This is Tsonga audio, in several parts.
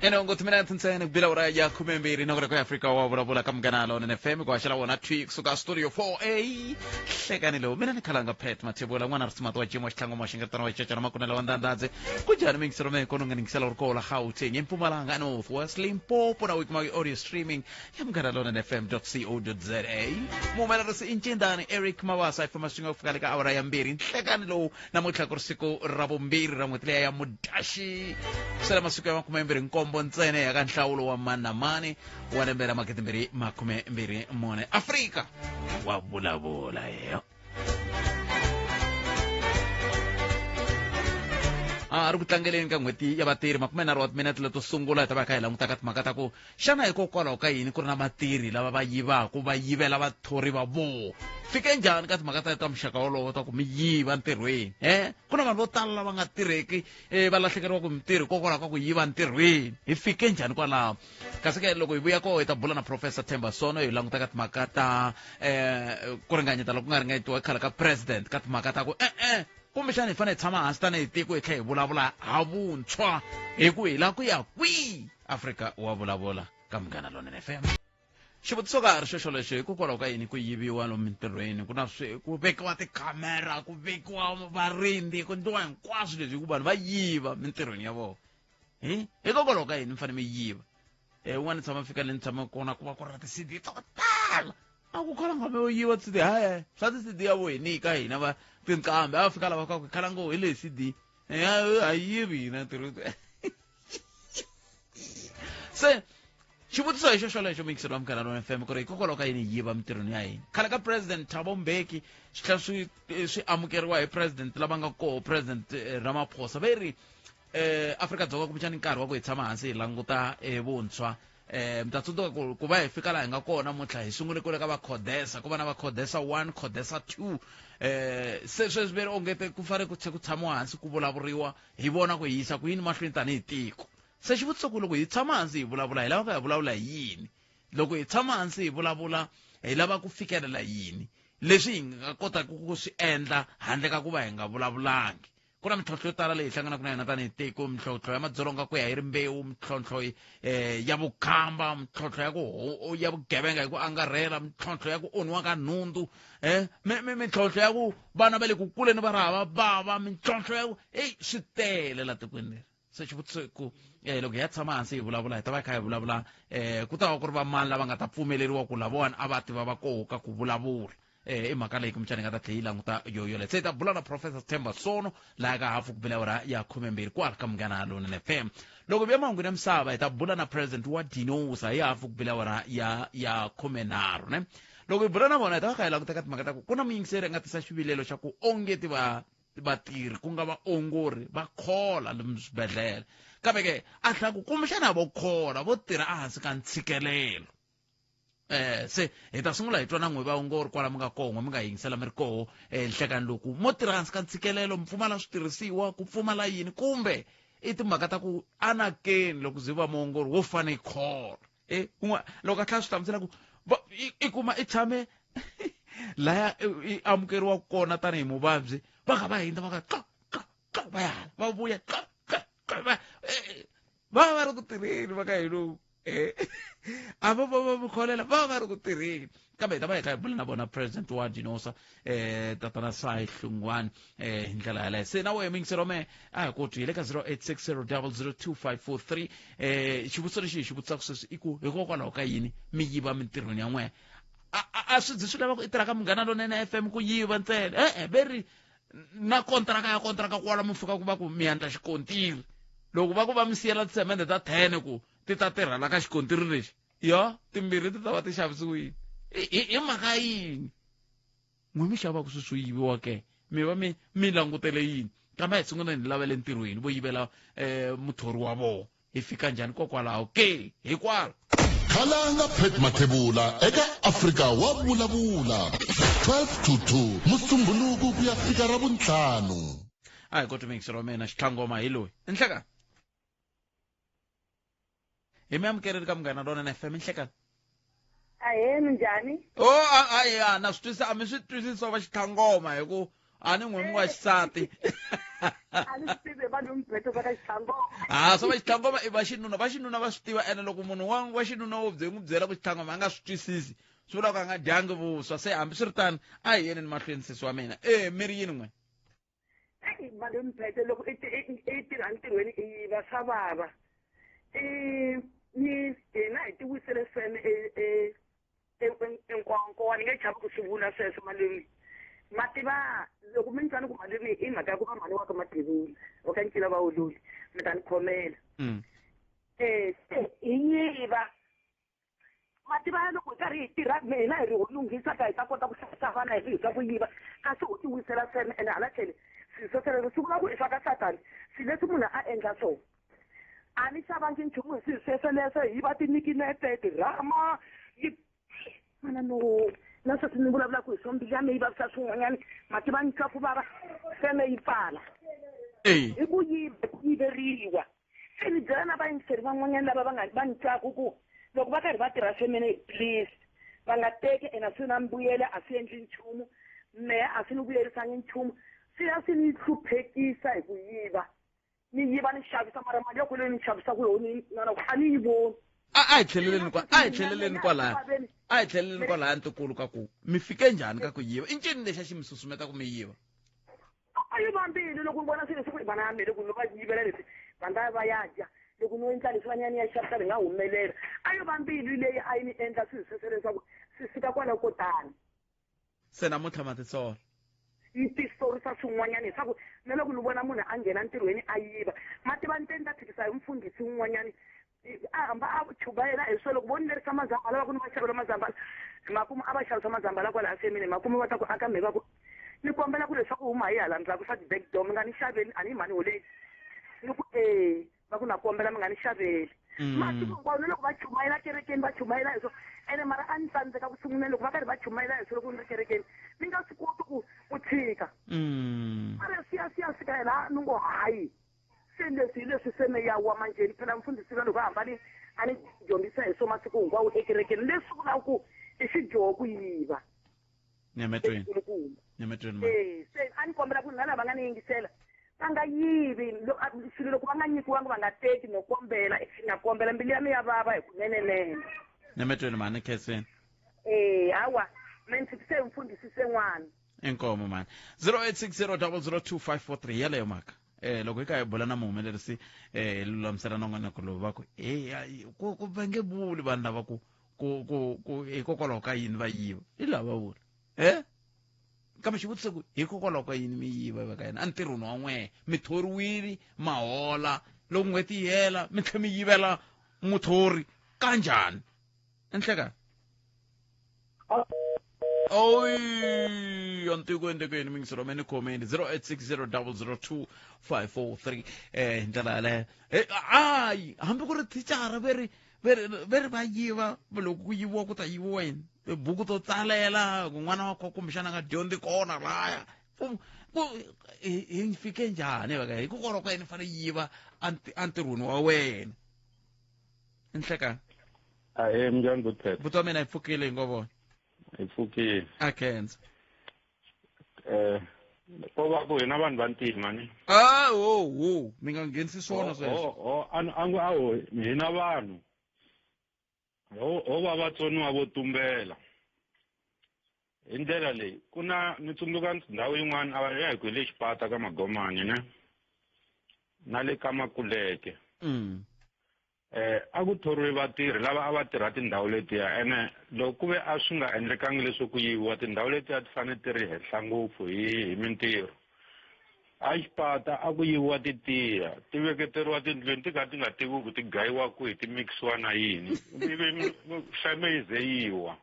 Enongo timinete ntsena ku bila ura ya 12 nokore ya Afrika wa vulavula ka Munghana Lonene FM ku haxela wona thwi kusuka studio 4A hlekani lowu mina ni khalanga Pat Mathebula n'wana ri simati wa Jimo Xitlhango Maxingetana wa Cacana Makunela wa Ndandadze ku njhani mingiselo me kono nga ningisela uri kola Gauteng eMpumalanga North West Limpopo na wikuma audio streaming ya Munghana Lonene FM .co.za muhumelerisi i Ncindani Eric Mabasa FM swin'we ku fika le ka awara ya 2 nhlekani lowu namuntlha ku ri siku ra vumbirhi ra n'hweti leya ya mudyaxi ku sala masiku ya 27 ntsena ya ka nhlawulo wa mani na mani wa lembe ra 2024. Afrika wa vulavula yeyo. A ri ku tlangeleni ka n'hweti ya vatirhi 30 wa timinete leto sungula hi ta va hi kha hi languta ka timhaka ta ku xana hikokwalaho ka yini ku ri na vatirhi lava va yivaka va yivela vathori va vona fike njhani ka timhaka ta muxaka wolowo ta ku mi yiva ntirhweni e ku na vanhu vo tala lava nga tirheki va lahlekeriwaka hi mintirho hikokwalaho ka ku yiva ntirhweni hi fike njhani kwalaho kasi ke loko hi vuya koho hi ta bula na Professor Themba Sono hi languta ka timhaka ta ku ringanyeta loko ku nga ringanyetiwa khale ka president ka timhaka ta ku e-e kumbexana hi fanele hi tshama hansi tanihi tiko hi tlhela hi vulavula ha vuntshwa hi ku hi lava ku ya kwihi. Afrika wa vulavula ka Munghana Lonene FM. Xivutiso ka ha ri xo xolexo, hikokwalaho ka yini ku yiviwa lomu mintirhweni? Ku na swi ku vekiwa tikhamera, ku vekiwa varindzi, ku endliwa hinkwaswo leswi hikuva vanhu va yiva mintirhweni ya vona. Hi hikokwalaho ka yini mi fanele mi yiva? Un'wana tshama fika le ni tshama kona ku va ku ri na ti-CD to tala. A ku khala nga yo yiva ti-CD, hayi swa ti-CD ya vo hi nyika hina va tinqambi a va fika lava ka ku khala ngo hi leyi CD. A yivi hina ntirho. Se xivutiso hi xo xolexo muyingiseri wa Munghana Lonene FM ku ri hikokwalaho ka yini hi yiva mintirhweni ya hina. Khale ka president Thabo Mbeki swi tlhela swi amukeriwa hi president lava nga koho president Ramaphosa ve ri Afrika-Dzonga kumbexani nkarhi wa ku hi tshama hansi hi languta vuntshwa. Mi ta tsundzuka ku va hi fika laha hi nga kona namuntlha hi sungule kule ka va Codesa ku va na va Codesa 1 Codesa 2 se sweswi ve ri ongete ku fanele ku tlhe ku tshamiwa hansi ku vulavuriwa hi vona ku hi yisa ku yini mahlweni tanihi tiko. Se xivutiso ku loko hi tshama hansi hi vulavula hi lava ku hi vulavula hi yini? Loko hi tshama hansi hi vulavula hi lava ku fikelela yini leswi hi nga kotaka ku swi endla handle ka ku va hi nga vulavulangi? Ku na mintlhontlho yo tala leyi hi hlanganaka na yona tanihi tiko, mintlhontlho ya madzolonga ku ya hi rimbewu, mintlhontlho ya vukhamba, mintlhontlho ya ku ya vugevenga hi ku angarhela, mintlhontlho ya ku onhiwa ka nhundzu, mintlhontlho ya ku vana va le ku kuleni va ri hava bava, mintlhontlho ya ku eyi swi tele la tikweni leri. Se xivutiso i ku loko hi ya tshama hansi hi vulavula hi ta va hi kha hi vulavula ku ta va ku ri va mani lava nga ta pfumeleriwa ku lavawani a va tiva va koho ka ku vulavula. I mhaka leyi kumbexana hi nga ta tlhela yi languta yo yoleyo. Se hi ta bula na Professor Themba Sono laha ka hafu ku bile awara ya 12 kwala ka Munghana Lonene FM. Loko hi vuya mahungwini ya misava hi ta bula na president wa Dinosa hi hafu ku bile awara ya 13 ne. Loko hi bula na vona hi ta va kha hi languta ka timhaka ta ku ku na muyingiseri a nga tisa xivilelo xa ku onge ti va vatirhi ku nga vaongori va khola lomu swibedhlele kambe ke a tlhela ku kumbexana vo khola vo tirha ehansi ka ntshikelelo. Se hi ta sungula hi twa na n'we vaongori kwala mi nga koho n'we mi nga yingisela mi ri koho nhlekani loku mo tirha hansi ka ntshikelelo mi pfumala switirhisiwa ku pfumala yini kumbe i timhaka ta ku anakeni loko zi va muongori wo fane yi khola. Un'wana loko a tlhela swi hlamusela ku i kuma i tshame laya i amukeriwa kona tanihi muvabyi va kha va hindza va kha qa qa qa va ya hala va vuya qa qa qa va va va ri ku tirheni va ka hi lowu a va va va mi kholela va va ri ku tirheni kambe hi ta va hi kha hi bula na vona president wa Dinosa tatana Sai Hlungwani hi ndlela yaleyo. Se na wehe muyingiseri wa mehe a hi ku twi hi le ka 0860002543 xivutiso lexi hi xi vutisaka sweswi i ku hikokwalaho ka yini mi yiva mintirhweni ya n'wehe? A swi zi swi lava ku i tirha ka Munghana Lonene FM ku yiva ntsena e-e ve ri na kontraka ya kontraka kwala mi fika ku va ku mi endla xikontiri loko va ku va mi siyela tisemende ta 10 ku ti ta tirha la ka xikontiri lexi yo timbirhi ti ta va ti xavisiwile hi mhaka yini n'we mi xavaka swilo swo yiviwa ke mi va mi langutele yini kambe a hi sunguleni hi lavele ntirhweni vo yivela muthori wa vona hi fika njhani kokwalaho ke hikwalo. Khalanga Pat Mathebula eka Afrika wa vulavula 12 to 2 Musumbhunuku ku ya fika Ravuntlhanu. A hi koti muyingiseri wa mina Xitlhangoma hi loyi. Nhlekani. Hi mi amukerile ka Munghana Lonene FM nhlekani. Ahee, minjhani? Oh, a na swi twisisa, a mi swi twisisi swa va Xitlhangoma hi ku a ni n'we mi wa xisati. A ni swi tivi malume Phethe swa ka Xitlhangoma. Ha swa va Xitlhangoma i va xinuna, va xinuna va swi tiva ene loko munhu wa wa xinuna wo bye n'wi byela ku Xitlhangoma a nga swi twisisi swi vula ku a nga dyangi vuswa. Se hambiswiritano a hi yeneni mahlweni sesi wa mina. E mi ri yini n'we? Eyi malume Phethe loko i i tirha ntirhweni i yiva swa vava. I ni hina hi tiwisele feme e e enkowankowa ni nge chavi ku swi vula sweswo malume. Ma tiva loko mi ni twa ni ku malume i mhaka ya ku va mhani wa ka Mathebula wa ka Ncila va ololi mi ta ni khomela. Eh se hi yiva ma tiva loko hi karhi hi tirha hina hi ri ho lunghisa ka hi ta kota ku hlayisa vana hi ri hi swa ku yiva kasi ho tiwisela feme ene hala tlhelo swilo swo sweleswo swi vula ku i swa ka satani swilo leswi munhu a endla swona a ni xavangi nchumu hi swilo sweswo leswo hi yiva tinikinete tirhama yi mana no na sweswi ni vulavulaka hi swo mbilu ya me yi vavisa swin'wanyana ma tiva ni twa ku vava feme yi pfala hi ku yiva ku yiveriwa se ni byela na vayingiseri van'wanyana lava va nga va ni twaku ku loko va karhi va tirha femene please va nga teki ene a swi na mbuyelo a swi endli nchumu mehe a swi ni vuyerisangi nchumu swi ya swi ni hluphekisa hi ku yiva ni yiva ni xavisa mara mali ya kwele ni xavisaka yoho ni na loko a ni yi voni. A a hi tlheleleni kwa a hi tlheleleni kwalaya a hi tlheleleni kwalaya ntukulu ka ku mi fike njhani ka ku yiva i ncini lexi a xi mi susumeta ku mi yiva? A yi va mbilu loko ni vona swilo leswi ku vana ya mina loko no va yivela leswi va nga va ya dya loko no endla leswi va ni ya ni ya xavisa ri nga humelela a yo va mbilu leyi a yi ni endla swilo sweswo leswaku swi fika kwalaho ko tani. Se namuntlha ma tisola. Yi tisorisa swin'wanyana leswaku na loko ni vona munhu a nghena ntirhweni a yiva ma tiva ni te ni ta phikisa hi mufundhisi wun'wanyana a hamba a chumayela hi swona loko vo ni lerisa mazambhala va ku ni va xavela mazambhala hi makumu a va xavisa mazambhala kwalaya femeni hi makumu va ta ku aka mhe va ku ni kombela ku leswaku huma hi hala ndzhaku swa ti-back door mi nga ni xaveli a ni yi mhani holeni ni ku e va ku na kombela mi nga ni xaveli masiku hinkwawo ni loko va chumayela kerekeni va chumayela hi swona ene mara a ni tsandzeka ku sungula loko va karhi va chumayela hi swona loko ni ri kerekeni ni nga swi koti ku ku tshika mara swi ya swi ya fika laha ni ngo hayi se leswi hi leswi se me ya wa manjheni phela mfundhisi na loko a hamba ni a ni dyondzisa hi swo masiku hinkwawo ekerekeni leswi vulaka ku i xidyoho ku yiva nyametweni nyametweni eh se a ni kombela ku na lava nga ni yingisela va nga yivi swilo loko va nga nyikiwangi va nga teki no kombela na kombela mbilu ya mi ya vava hi kunenenene nyametweni mhani khenseni eh hawa mi ni tshikise hi mfundhisi sen'wana inkomo mhani 0860002543 yeleyo mhaka eh loko hi ka hi bula na muhumelerisi eh hi lulamisela nongonoko lowu va ku e ku ku va nge vuli vanhu lava ku ku ku ku hikokwalaho ka yini va yiva hi laha va vula e kambe xivutiso ku hikokwalaho ka yini mi yiva va ka yena entirhweni wa n'wehe mi thoriwile mahola loko n'hweti yi hela mi tlhe mi yivela muthori kanjhani enhlekani oyi antiko endekweni mingiselo me ni khomeni 0860002543 eh hi ndlela yaleyo eh, ayi hambi ku ri thicara ve ri ve ri ve ri va yiva loko ku yiviwa ku ta yiviwa yini tibuku to tsalela ku n'wana wa kho kumbexana a nga dyondzi kona laya ku ku hi hi fike njhani va ka hikokwalaho ka yini fanele yiva entirhweni wa wena enhlekani Ahee, minjhani Buti Buti wa mina hi pfukile hi ngo vona. Hi pfukile. A khensa. Eh ko va ku hina vanhu va ntima ni. Ah, ho ho, mi nga nghenisi swona sweswo. Ho ho, a a ngo aho hina vanhu. Ho ho va vatsoniwa vo tumbela. Hi ndlela leyi ku na ni tsundzuka ndhawu yin'wana a va ya hi ku hi le Xipata ka Magomani ne na le ka Makuleke. Eh a ku thoriwe vatirhi lava a va tirha tindhawu letiya ene loko ku ve a swi nga endlekangi leswo ku yiviwa tindhawu letiya ti fanele ti ri henhla ngopfu hi hi mintirho a xipata a ku yiviwa titiya ti veketeriwa tindlwini ti kha ti nga tivi ku ti gayiwa kwihi ti mikisiwa na yini ivi feme yi ze yi wa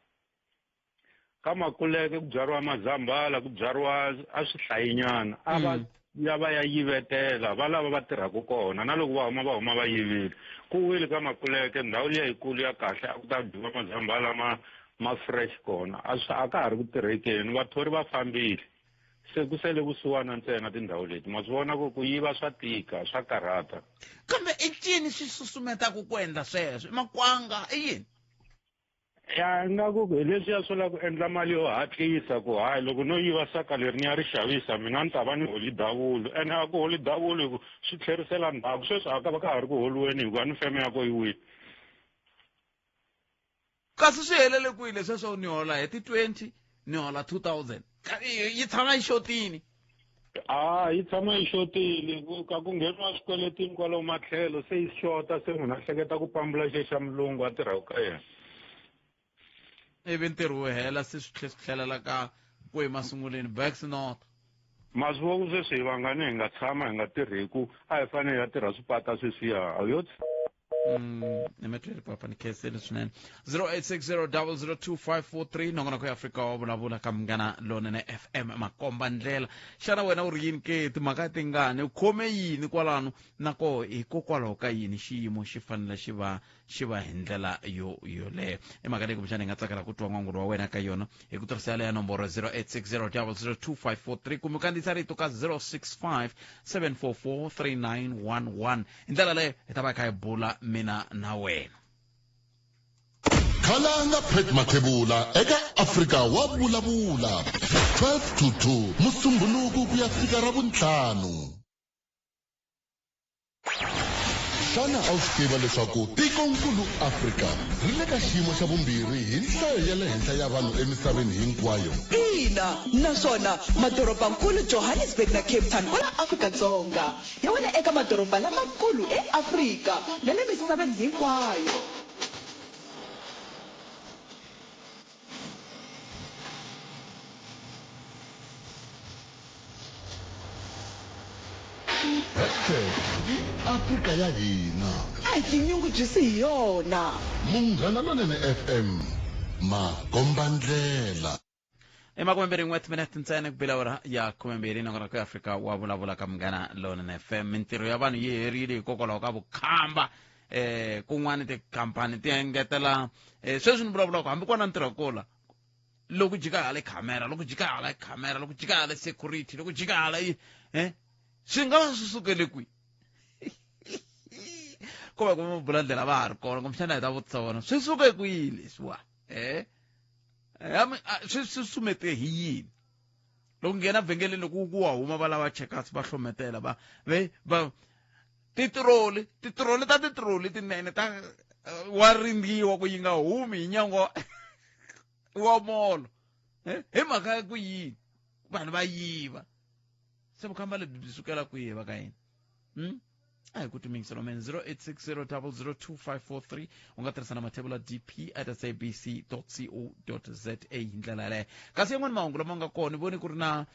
Ka Makuleke ku byariwa mazambhala ku byariwa a swi hlayinyana a va ya va ya yivetela va lava va tirhaka kona na loko va huma va huma va yivile ku wile ka Makuleke ndhawu liya yikulu ya kahle a ku ta dyiwa mazambhala ma ma fresh kona a swi a ka ha ri ku tirhekeni vathori va fambile se ku sele vusiwana ntsena tindhawu leti ma swi vona ku ku yiva swa tika swa karhata kambe i ncini swi susumetaka ku endla sweswo i makwanga i yini? Ya ingaku hi leswiya swo lava ku endla mali yo hatlisa ku hayi loko no yiva saka leri ni ya ri xavisa mina ni ta va ni holi davulu ene a ku holi davulu hi ku swi tlherisela ndzhaku sweswi a ka va ka ha ri ku holiweni hikuva ni feme ya ko yi wile. Kasi swi helele kwihi leswiya swo ni hola hi ti-20 ni hola 2000 yi tshama yi xotini? A yi tshama yi xotile ka ku ngheniwa swikweletini kwalomu matlhelo se yi xota se munhu a hleketa ku pambula xe xa mulungu a tirhaka ka yena. Ivi ntirho wu hela se swi tlhe swi tlhelela ka ku emasunguleni back not. Ma swi vona ku sweswi hi vangani hi nga tshama hi nga tirhiku a hi fanele hi ya tirha swipata sweswiya a yo Ni papa ni khensile swinene. 0860002543 nongonoko ya Afrika wa vulavula ka Munghana Lonene FM makomba ndlela. Xana wena u ri yini ke timhaka tingani u khome yini kwalano na koho hikokwalaho ka yini xiyimo xi fanele xi va xi va hi ndlela yo yoleyo? I mhaka leyi kumbexana hi nga tsakela ku twa n'wangulo wa wena ka yona hi ku tirhisa yaleyo nomboro 0860002543 kumbe u kandziyisa rito ka 065 744 3911. Hi ndlela leyo hi ta va hi kha hi bula mina na wena. Khalanga Pat Mathebula eka Afrika wa vulavula 12 to 2 Musumbhunuku ku ya fika Ravuntlhanu. Xana a wu swi tiva leswaku tikonkulu Afrika ri le ka xiyimo xa vumbirhi hi nhlayo ya le henhla ya vanhu emisaveni hinkwayo? Ina, naswona madorobankulu Johannesburg na Cape Town kwala Afrika-Dzonga ya wela eka madoroba lamakulu eAfrika na le misaveni hinkwayo. Hashtag i Afrika ya hina. A hi tinyungubyisi hi yona. Munghana Lonene FM, makombandlela. I makumembirhi n'we timinete ntsena ku bela awara ya khumembirhi nongonoko ya Afrika wa vulavula ka Munghana Lonene FM. Mintirho ya vanhu yi herile hikokwalaho ka vukhamba. Kun'wani tikhampani ti engetela sweswi ni vulavulaka hambi kona ntirho kula loko jika hala khamera, loko jika hala khamera, loko jika hala security, loko jika hala swi nga va swi sukele kwihi? Ko va ku bula ndlela va ha ri kona kumbexana hi ta vutisa vona swi suke kwihi leswiwa? Swi swi sumete hi yini? Loko nghena vhengeleni loko ku wa huma va lava checkers va hlometela va ve va titiroli titiroli ta titiroli tinene ta wa rindziwa ku yi nga humi hi nyangwa wa molo. Hi mhaka ya ku yini vanhu va yiva se vukhamba lebyi byi sukela kwihi va ka yini? A hi ku timingiselo men 0860002543 u nga tirhisa na mathebula dp at sabc co za hi ndlela yaleyo. Kasi yan'wana mahungu lama nga kona voni ku ri na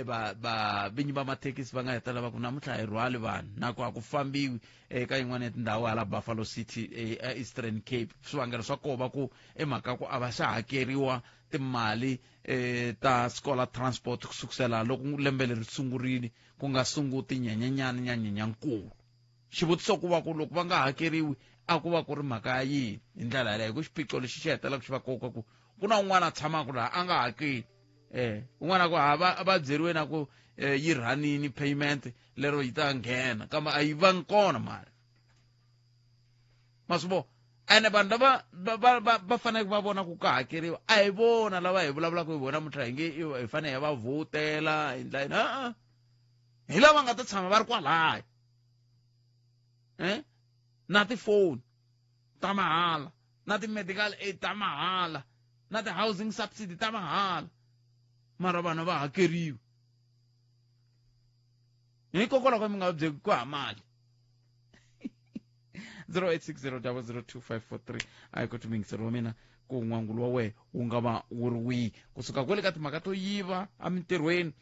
va vinyi va mathekisi va nga hetelela va ku namuntlha hi rhwali vanhu na ku a ku fambiwi eka yin'wana ya tindhawu hala Buffalo City Eastern Cape. Swivangelo swa koho va ku i mhaka ku a va xa hakeriwa timali ta scholar transport kusukusela loko lembe leri sungurile ku nga sunguti nyenyenyani nyanyenyankulu. Xivutiso ku va ku loko va nga hakeriwi a ku va ku ri mhaka ya yini hi ndlela yaleyo? Hi ku xiphiqo lexi xi hetelelaka xi va koka ku ku na un'wana a tshamaka laha a nga hakeli, un'wana ku ha va byeriwe na ku yi rhanini payment lero yi ta nghena kambe a yi vangi kona mali. Ma swi vona? Ene vanhu lava va faneleke va vona ku ka hakeriwa a hi vona lava hi vulavulaka hi vona namuntlha hi nge hi fanele hi va vhotela hi ndlela yini. A-a. Hi lava nga ta tshama va ri kwalaya. Na tifoni ta mahala, na ti-medical aid ta mahala, na ti-housing subsidy ta mahala, mara vanhu va hakeriwi. Hikokwalaho ka mi nga byeki ku ha mali. 0860002543 a hi ku mingiselo wa mina ku n'wangulo wa wehe wu nga va wu ri wihi kusuka kwele ka timhaka to yiva emintirhweni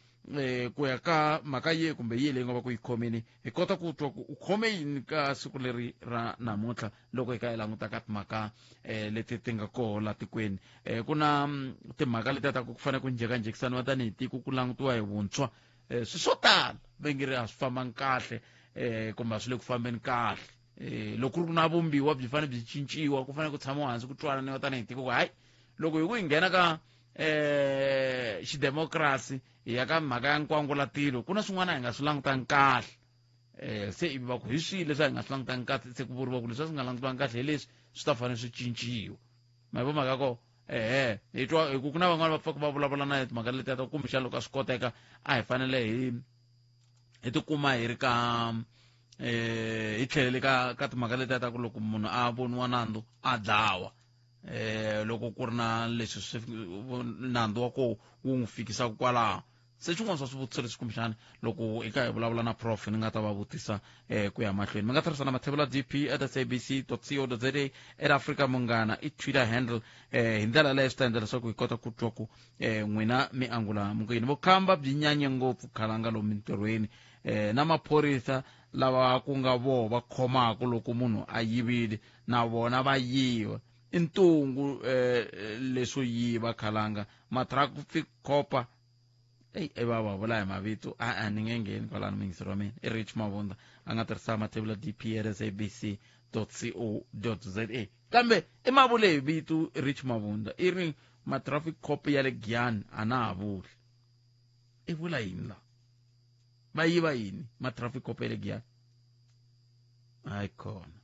ku ya ka mhaka ye kumbe ye leyi nga va ku yi khomeni, hi kota ku twa ku u khome yini ka siku leri ra namuntlha loko hi ka hi languta ka timhaka leti ti nga koho la tikweni. Ku na timhaka letiya ta ku fanele ku njhekanjhekisaniwa tanihi tiko ku langutiwa hi vuntshwa. Swi swo tala va nge ri a swi fambangi kahle kumbe a swi le ku fambeni kahle. Loko ku ri na vumbiwa byi fanele byi cinciwa, ku fanele ku tshamiwa hansi ku twananiwa tanihi tiko ku hayi loko hi ku hi nghena ka xidemokirasi hi ya ka mhaka ya nkwangulatilo ku na swin'wana hi nga swi langutangi kahle. Se ivi va ku hi swihi leswi a hi nga swi langutangi kahle, se ku vuriwa ku leswi a swi nga langutiwangi kahle hi leswi swi ta fanele swi cinciwa. Ma yi vo mhaka ko ehe hi twa hi ku ku na van'wani va pfaka va vulavula na timhaka letiya ta kumbexana loko a swi koteka a hi fanele hi hi tikuma hi ri ka hi tlhelele ka ka timhaka letiya ta ku loko munhu a voniwa nandzu a dlawa loko ku ri na leswi swi nandzu wa koho wu n'wi fikisaka kwalaho. Se xin'wana swa swivutiso leswi kumbexana loko hi ka hi vulavula na prof ni nga ta va vutisa ku ya mahlweni. Mi nga tirhisa na Mathebula DP at sabc co za at Africa Munghana i Twitter handle. Hi ndlela yaleyo swi ta endla leswaku hi kota ku twa ku n'wina mi angula mi ku yini. Vukhamba byi nyanye ngopfu khalanga lomu mintirhweni, na maphorisa lava ku nga voho va khomaka loko munhu a yivile na vona va yiva. I ntungu leswo yiva khalanga matraffic copper. Eyi e va va vula hi mavito a ni nge ngheni kwalano muyingiseri wa mina i Rich Mavunda a nga tirhisa Mathebula DP at sabc co za kambe i mavule hi vito Rich Mavunda i ri matraffic cop ya le Giyani a na ha vuli. I vula yini la va yiva yini matraffic cop ya le Giyani? Hayi khona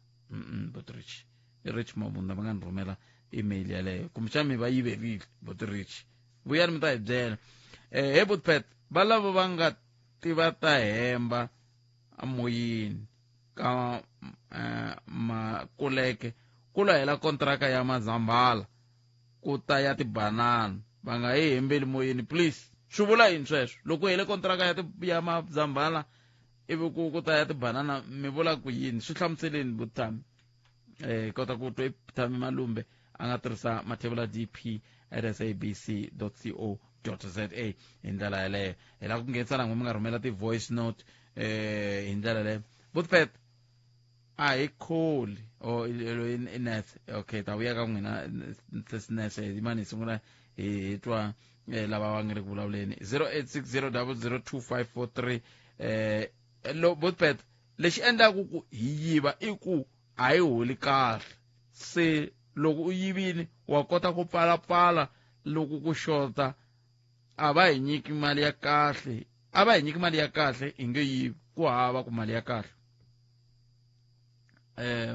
but Rich i Rich Mavunda va nga ni rhumela email yaleyo kumbexana mi va yiverile but Rich vuyani mi ta hi byela. He Butpet va lava va nga tiva ta hemba amoyeni ka makuleke ku lo hela kontraka ya mazambhala ku ta ya tibanana va nga yi hembeli moyeni please. Swi vula yini sweswo loko hele kontraka ya ya mazambhala ivi ku ta ya tibanana mi vula ku yini? Swi hlamuseleni Butami kota ku twa Thami Malumbe a nga tirhisa Mathebula DP at sabc co za hi ndlela yaleyo. Hi lava ku nghenisa na n'we mi nga rhumela ti-voice note hi ndlela yaleyo. Butpet a hi kholi o i nurse. Okay, ta vuya ka n'wina nurse hi mani hi sungula hi twa lava va nga ri ku vulavuleni 0860002543. Lo Butpet lexi endlaku ku hi yiva i ku a hi holi kahle, se loko u yivile wa kota ku pfalapfala loko ku xota a va hi nyiki mali ya kahle, a va hi nyiki mali ya kahle hi nge yivi ku hava ku mali ya kahle.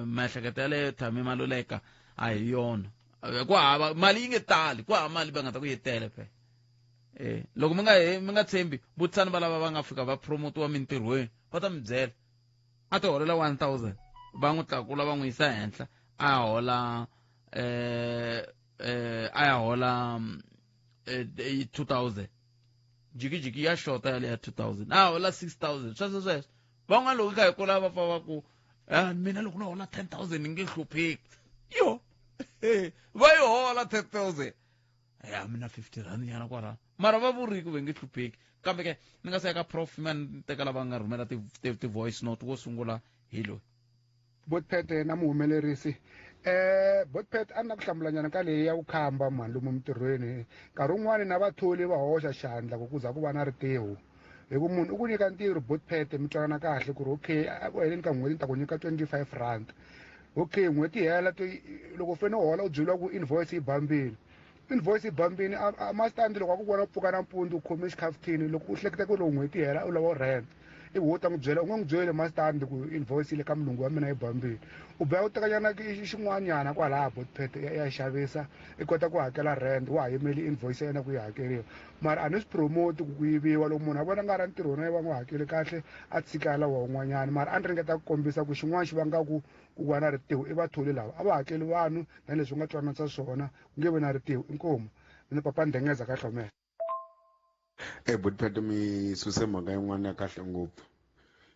Miehleketo yaleyo Thami Maluleka a hi yona, ku hava mali yi nge tali, ku hava mali va nga ta ku yi tele phela. Loko mi nga tshembi vutisani va lava va nga fika va promotiwa mintirhweni va ta mi byela a ti holela 1000 va n'wi tlakula va n'wi yisa henhla a hola a ya hola 2000 jikijiki ya xota yale ya 2000 a hola 6000 sweswo sweswo. Van'wana loko kha hi kula va pfa va ku mina loko no hola 10000 ni nge hlupheki. Yo va yi hola 10000 ya mina 50 rand nyana kwala mara va vuri ku va nge hlupheki. Kambe ke ni nga se ya ka prof man teka lava nga rhumela ti-voice note wo sungula hi loyi. Botpet na muhumelerisi Botpet a na ku hlamulanyana ka leyi ya vukhamba mhani lomu mintirhweni. Nkarhi wun'wani na vatholi va hoxa xandla ku kuza ku va na ritiho hi ku munhu u ku nyika ntirho Botpet mi twanana kahle ku ri okay ku heleni ka n'hweti ni ta ku nyika 25 rand. Okay n'hweti hela loko u fanele u hola u byeriwa ku invoice yi bambile. Invoice yi bambini a mastandi loko a ku vona u pfuka nampundzu u khome xikhafuthini loko u hleketa ku loko n'hweti hela u lava u rent ivi wo ta n'wi byela u nga n'wi byeli mastandi ku invoice yi le ka mulungu wa mina yi bambile. U boya u tekanyana xin'wanyana kwalaya Botpet ya xavisa i kota ku hakela rent wa ha yimeli invoice ya yena ku yi hakeriwa. Mara a ni swi promote ku yiviwa loko munhu a vona nga ri ntirho na va n'wi hakeli kahle a tshika lawa wun'wanyana. Mara a ni ringeta ku kombisa ku xin'wana xi vangaku ku va na ritiho i vatholi lava a va hakeli vanhu na leswi u nga twananisa swona ku nge vi na ritiho. Inkomu mina papa Ndengeza ka Hlomela. Botpet mi suse mhaka yin'wana ya kahle ngopfu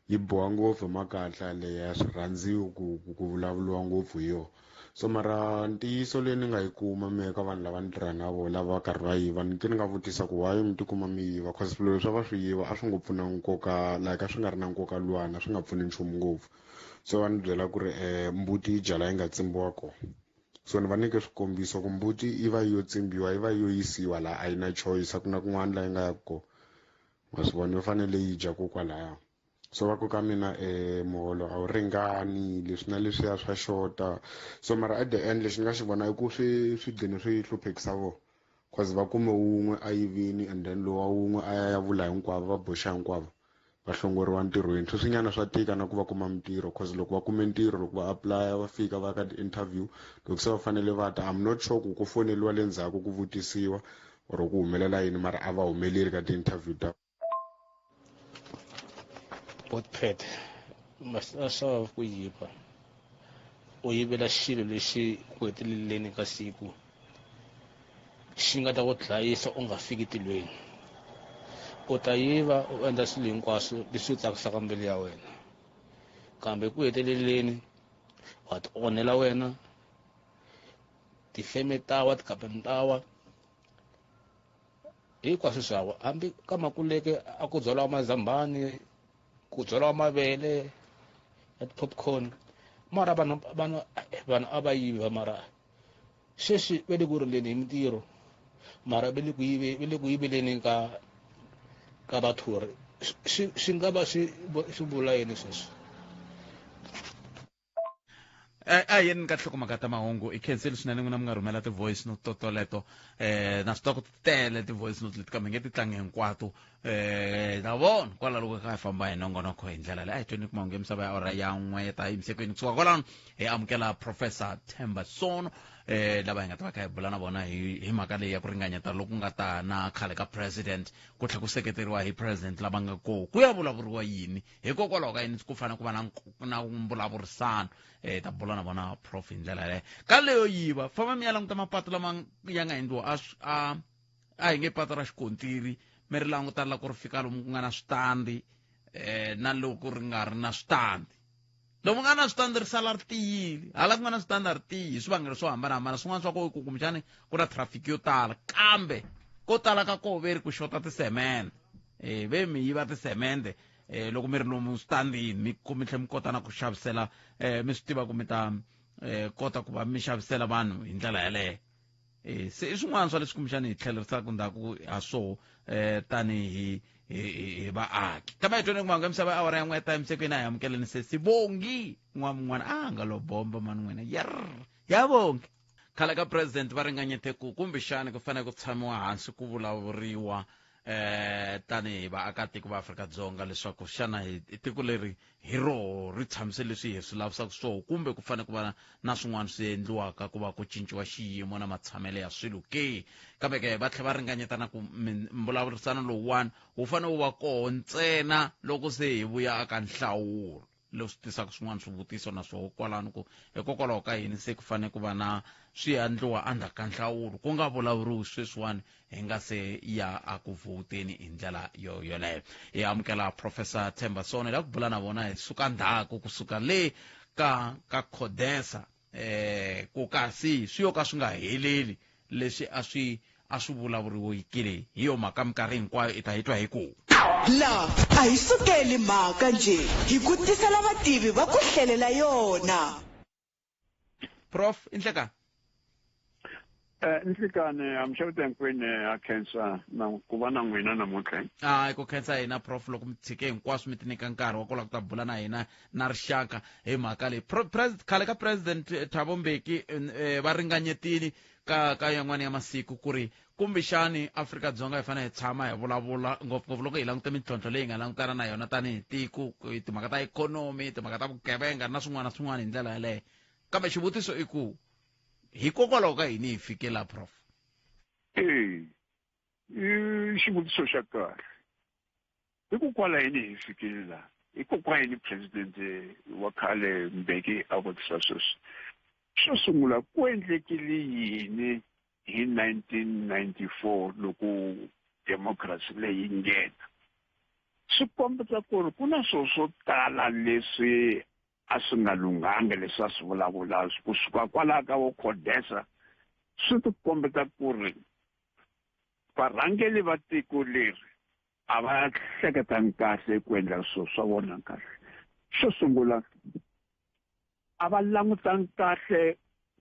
yi boha ngopfu hi makatla leyi ya swi rhandziwi ku vulavuriwa ngopfu hi yona. So mara ntiyiso leyi ni nga yi kuma mehe ka vanhu lava ni tirha na vona lava va karhi va yiva ni ke ni nga vutisa ku why mi tikuma mi yiva cause swilo leswi a va swi yiva a swi ngo pfuna nkoka like a swi nga ri na nkoka luwana swi nga pfuni nchumu ngopfu. So va ni byela ku ri mbuti yi dya la yi nga tsimbiwa kona. So ni va nyike swikombiso ku mbuti yi va yi yo tsimbiwa yi va yi yo yisiwa laha a yi na choice a ku na kun'wana laha yi nga ya kona. Ma swi vona yi fanele yi dya kokwalaya. So va ku ka mina muholo a wu ringani leswi na leswiya swa xota. So mara at the end lexi ni nga xi vona i ku swi gcine swi hluphekisa vona cause va kume wun'we a yivini and then lowa wun'we a ya ya vula hinkwavo va boxa hinkwavo. Va hlongoriwa ntirhweni. Sweswinyana swa tika na ku va kuma mintirho, cause loko va kume ntirho, loko va apply, va fika va ka ti-interview, loko se va fanele va ta, I'm not sure ku ku foneliwa le ndzhaku ku vutisiwa or ku humelela yini, mara a va humeleli ka ti-interview ta. Botpet swa ku yiva, u yivela xilo lexi ku heteleleni ka siku xi nga ta ku dlayisa u nga fiki tilweni. U ta yiva, u endla swilo hinkwaswo leswi tsakisaka mbilu ya wena, kambe ku heteleleni wa ti onhela wena, tifeme tawa, tikhampani tawa, hinkwaswo swawa. Hambi ka makuleke a ku byariwa mazambani, ku byariwa mavele ya ti-popcorn, mara vanhu a va yiva. Mara sweswi va le ku rileni hi mintirho, mara va le ku yive, va le ku yiveleni ka vathori. Swi nga va swi vula yini sweswi? A yeni ka nhlokomhaka ta mahungu. I khenseli swinene n'wina mi nga rhumela ti-voice note to toleto. Na swi tiva ku ti tele ti-voice note leti, kambe nge ti tlangi hinkwato. Na vona kwala loko kha hi famba hi nongonoko hi ndlela leyi, a hi tweni ku mahungu ya misava ya awara ya 1 ta yimisekweni. Kusuka kwalano hi amukela Professor Themba Sono, lava hi nga ta va kha hi bula na vona hi mhaka leyi ya ku ringanyeta loku nga ta na khale ka president, ku tlhela ku seketeriwa hi president lava nga koho, ku ya vulavuriwa yini, hikokwalaho ka yini ku fanele ku va na mbulavurisano. Ta bula na vona prof hi ndlela yaleyo. Ka leyo yiva, famba mi ya languta mapatu lama ya nga endliwa, a hi nge patu ra xikontiri, mi ri languta la ku ri fika lomu ku nga na switandi, na loko ri nga ri na switandi. Lomu nga na switandi ri sala ri tiyile, hala ku nga na switandi a ri tiyi, hi swivangelo swo hambanahambana. Swin'wana swa ku kumbexani ku na traffic yo tala, kambe ko tala ka koho ve ri ku xota tisemende. Ve mi yiva tisemende, loko mi ri lomu switandini, mi mi tlhela mi kota na ku xavisela, mi swi tiva ku mi ta kota ku va mi xavisela vanhu hi ndlela yaleyo. Se i swin'wana swa leswi kumbexani hi tlhelerisaka ndzhaku ha swoho, tanihi hi vaaki. Kambe hi tweni ku mahungu ya misava ya awara ya 1 ta yimisekweni. A hi amukeleni se Sibongi n'wamun'wana a nga lo bomba mani n'wina yer ya vongi. Khale ka president va ringanyete ku kumbexani ku fanele ku tshamiwa hansi ku vulavuriwa, tanihi vaakatiko va Afrika-Dzonga, leswaku xana hi tiko leri hi roho ri tshamise leswi hi swi lavisaka swoho, kumbe ku fanele ku va na swin'wana swi endliwaka ku va ku cinciwa xiyimo na matshamelo ya swilo ke. Kambe ke va tlhela va ringanyeta na ku mbulavurisano lowuwani wu fanele wu va koho ntsena loko se hi vuya aka nhlawulo, leswi tisaka swin'wana swivutiso na swoho kwalano, ku hikokwalaho ka yini se ku fanele ku va na swi endliwa endzhaku ka nhlawulo, ku nga vulavuriwi sweswiwani hi nga se ya a ku vhoteni hi ndlela yo yoleyo. Hi amukela Professor Themba Sono, hi lava ku bula na vona hi suka ndzhaku, kusuka le ka Codesa, ku kasi swi yo ka swi nga heleli leswi a swi vulavuriwekile. Hi yo mhaka minkarhi hinkwayo i ta hi twa hi ku La a hi sukeli mhaka nje, hi ku tisela vativi va ku hlelela yona. Prof, i nhlekani. Nhlikani, amxavita hinkwenu, a khensa na ku va na n'wina namuntlha. A ku khensa hina, prof, loko mi tshike hinkwaswo mi ti nyika nkarhi wa ku lava ku ta bula na hina na rixaka hi mhaka leyi. Khale ka president Thabo Mbeki, va ringanyetile ka yan'wana ya masiku ku ri kumbexani Afrika-Dzonga hi fanele hi tshama hi vulavula, ngopfungopfu loko hi langute mintlhontlho leyi hi nga langutana na yona tanihi tiko, timhaka ta ikhonomi, timhaka ta vugevenga na swin'wana na swin'wana hi ndlela yaleyo. Kambe xivutiso i ku hikokwalaho ka yini hi fike la, prof? E i xivutiso xa kahle. Hikokwalaho yini hi fikile laha? Hikokwalaho yini president wa khale Mbeki a vutisa sweswi? Xo sungula, ku endlekile yini hi 1994 loko democracy leyi nghena? Swi kombeta ku ri ku na swilo swo tala leswi a swi nga lunghanga leswi a swi vulavula kusuka kwalaho ka vo Codesa. Swi ti kombeta ku ri varhangeli va tiko leri a va hleketangi kahle ku endla swilo swa vona kahle. Xo sungula, a va langutangi kahle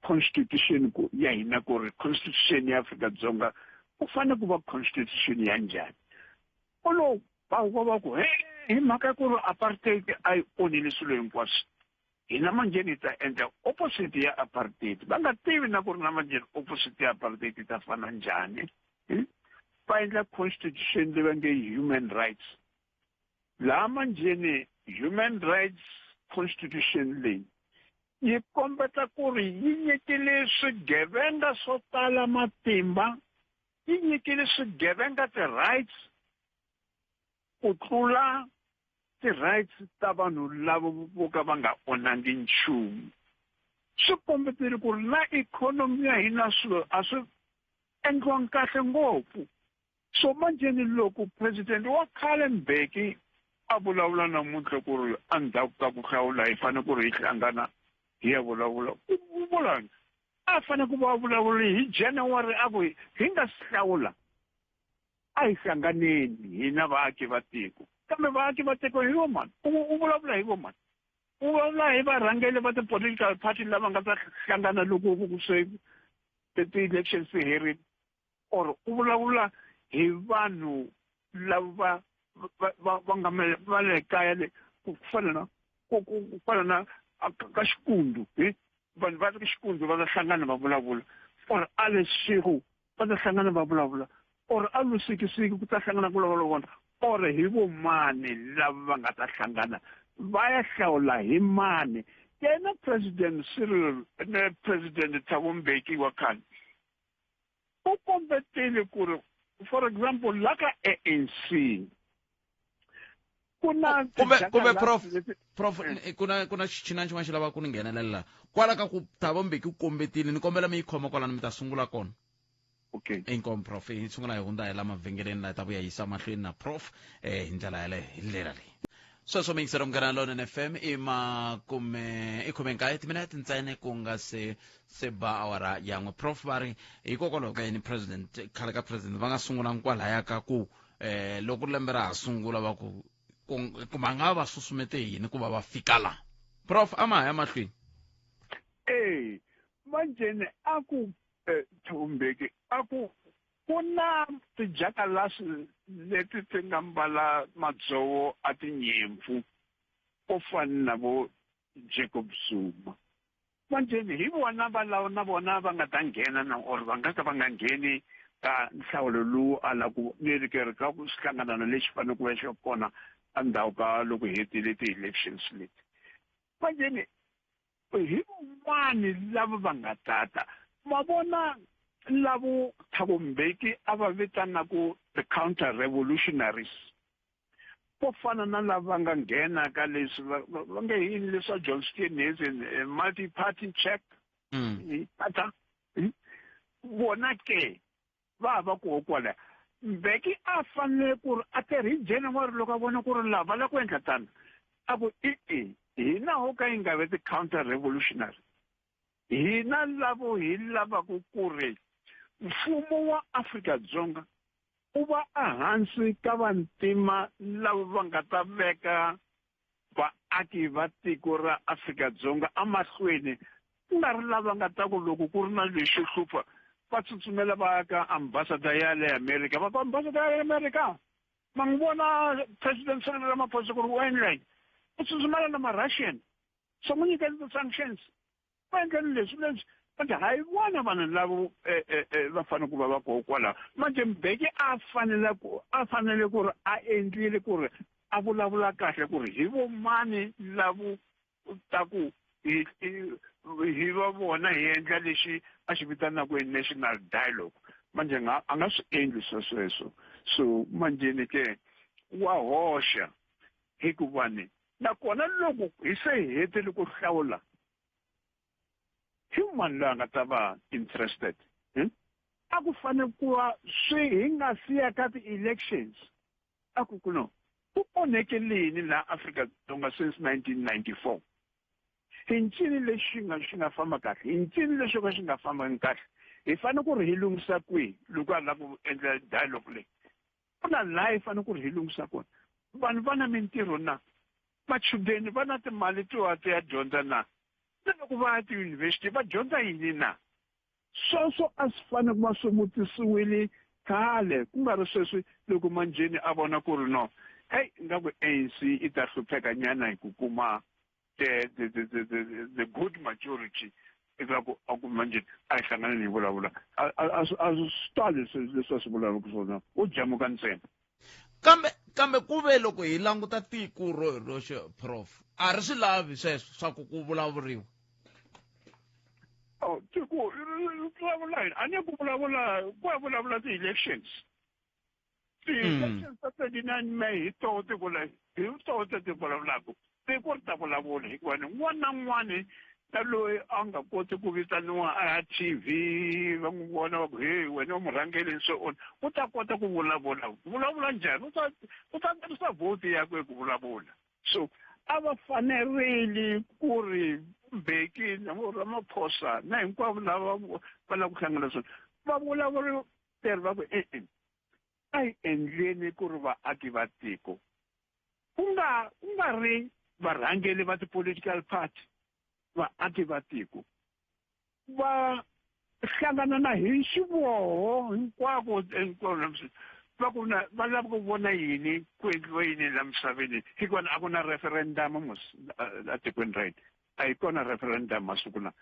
constitution ku ya hina, ku ri constitution ya Afrika-Dzonga ku fanele ku va constitution ya njhani. U lo va ku he hi mhaka ya ku ri apartheid a yi onhile swilo hinkwaswo, hina manjheni hi ta endla opposite ya apartheid, va nga tivi na ku ri na manjheni opposite ya apartheid yi ta fana njhani. Va endla constitution leyi va nge human rights. Laha manjheni human rights constitution leyi yi kombeta ku ri yi nyikile swigevenga swo tala matimba, yi nyikile swigevenga ti-rights ku tlula ti-rights ta vanhu lava vo ka va nga onhangi nchumu. Swi kombetile ku ri na ikhonomi ya hina swilo a swi endliwangi kahle ngopfu. So manjheni loko president wa khale Mbeki a vulavula namuntlha ku ri endzhaku ka ku hlawula hi fanele ku ri hi hlangana hi ya vulavula, u vula a fanele ku va vulavula hi January a ku hi nga si hlawula a hi hlanganeni hina vaaki va tiko. Kambe vaaki va tiko hi vo mani? U vulavula hi vo mani? U vulavula hi varhangeri va ti-political party lava nga ta hlangana loko ku se ti-elections ti herile, or u vulavula hi vanhu lava va nga va le kaya le ku fana na ku fana na ka Xikundu, hi vanhu va ka Xikundu va ta hlangana va vulavula, or a le Siku va ta hlangana va vulavula, or a Lusikisiki ku ta hlangana ku vulavula vona, or hi vo mani lava va nga ta hlangana va ya hlawula hi mani? Yena President Cyril, President Thabo Mbeki wa khale u kombetile ku ri, for example, la ka ANC ku na kumbe prof ku na xin'wana xin'wana xi lava ku ni nghenelela kwala ka ku Thabo Mbeki u kombetile, ni kombela mi yi khoma kwalano, mi ta sungula kona. Okay. Inkomu prof, hi sungula hi hundza hi la mavhengeleni la hi ta vuya yisa mahlweni na prof hi ndlela yaleyo, hi ndlela leyi. Sweswo miyingiselo Munghana Lonene FM, i makume i 19 timinete ntsena ku nga se ba awara yan'we. Prof, va ri hikokwalaho ka yini president, khale ka president, va nga sungula kwalaya ka ku loko lembe ra ha sungula va ku ku va nga va susumete yini ku va va fika la? Prof, a ma ha ya mahlweni. E manjheni a ku Thabo Mbeki a ku ku na tijakalasi leti ti nga mbala madzovo a tinyimpfu ko fana na vo Jacob Zuma. Manjheni hi vona va lava na vona va nga ta nghena na or va nga ka va nga ngheni ka nhlawulo lowu a la ku ni ri ka ku hlanganana lexi fanele ku va xi kona endzhaku ka loko hi hetile ti-elections leti. Manjheni hi van'wani lava va nga tata ma vona lavo Thabo Mbeki a va vitanaku the counter revolutionaries, vo fana na lava va nga nghena ka leswi va nge yini leswa John Steenhuisen, multi party check ata vona ke va va koho kwala. Mbeki a fanele ku ri a tirhi hi January loko a vona ku ri lava va lava ku endla tano, a ku i hina ho ka yi nga vi ti-counter revolutionary, hina lavo hi lavaku ku ri mfumo wa Afrika-Dzonga u va ehansi ka vantima lava va nga ta veka vaaki va tiko ra Afrika-Dzonga emahlweni, ku nga ri lava nga ta ku loko ku ri na lexo hlupha va tsutsumela va ya ka ambassador ya le America, va ku ambassador ya le America ma n'wi vona President Cyril Ramaphosa ku ri u endla yini, u tsutsumela na ma-Russian, so n'wi nyikela ti-sanctions, va endleni leswi leswi. Manje hayi vona vanhu lavo va fanele ku va va koho kwalaho. Manje Mbeki a fanele ku ri a endlile ku ri a vulavula kahle ku ri hi vo mani lavo ta ku hi va vona hi endla lexi a xi vitanaka national dialogue. Manje nga a nga swi endli swa sweswo. So manjeni ke wa hoxa, hikuva ni nakona loko hi se hi hetile ku hlawula, hi mani loyi a nga ta va interested? A ku fanele ku va swi hi nga siya ka ti-elections, a ku ku no ku onhekeleni laha Afrika-Dzonga since 1994, hi ncini lexi nga xi nga famba kahle, hi ncini lexo ka xi nga fambangi kahle, hi fanele ku ri hi lunghisa kwihi? Loko a lava ku endla dialogue leyi, ku na laha hi fanele ku ri hi lunghisa kona. Vanhu va na mintirho na? Machudeni va na timali to ya ti ya dyondza na? Na loko va ya tiyunivhesiti va dyondza yini na? Sweswo a swi fanele ku va swi vutisiwile khale, ku nga ri sweswi loko manjheni a vona ku ri no heyi nga ku ANC yi ta hlupheka nyana hi ku kuma the good majority, eka ku a ku manjhe a hi hlanganeni hi vulavula. A swi tali leswi a swi vulavulaka swona, u jamuka ntsena. Kambe Kambe ku ve loko hi languta tiko ro hi roxe, prof, a ri swi lavi sweswo swa ku ku vulavuriwa. Oh, tiko ri vulavula yini? A ni ku vulavula ku ya vulavula ti-elections. Ti-elections ta 29 May hi toho tiko leri hi toho ti ti vulavulaka. Tiko ri ta vulavula hikuva ni un'wana na un'wana na loyi a nga koti ku vitaniwa a ya TV va n'wi vona va ku he wena u murhangeri and so on, u ta kota ku vulavula. Vulavula njhani? U ta tirhisa vhoti yakwe ku vulavula. So a va fanerile ku ri Mbeki na vo Ramaphosa na hinkwavo lava va lava ku hlangana swona va vulavuri leri va ku e-e, a hi endleni ku ri vaaki va tiko, ku nga ri varhangeri va ti-political party, vaaki va tiko va hlangana na hi xivoho hinkwako hinkwako va ku na va lava ku vona yini, ku endliwa yini la misaveni, hikuva a ku na referendum mos atikweni ra hina, a yi kona referendum masiku lawa.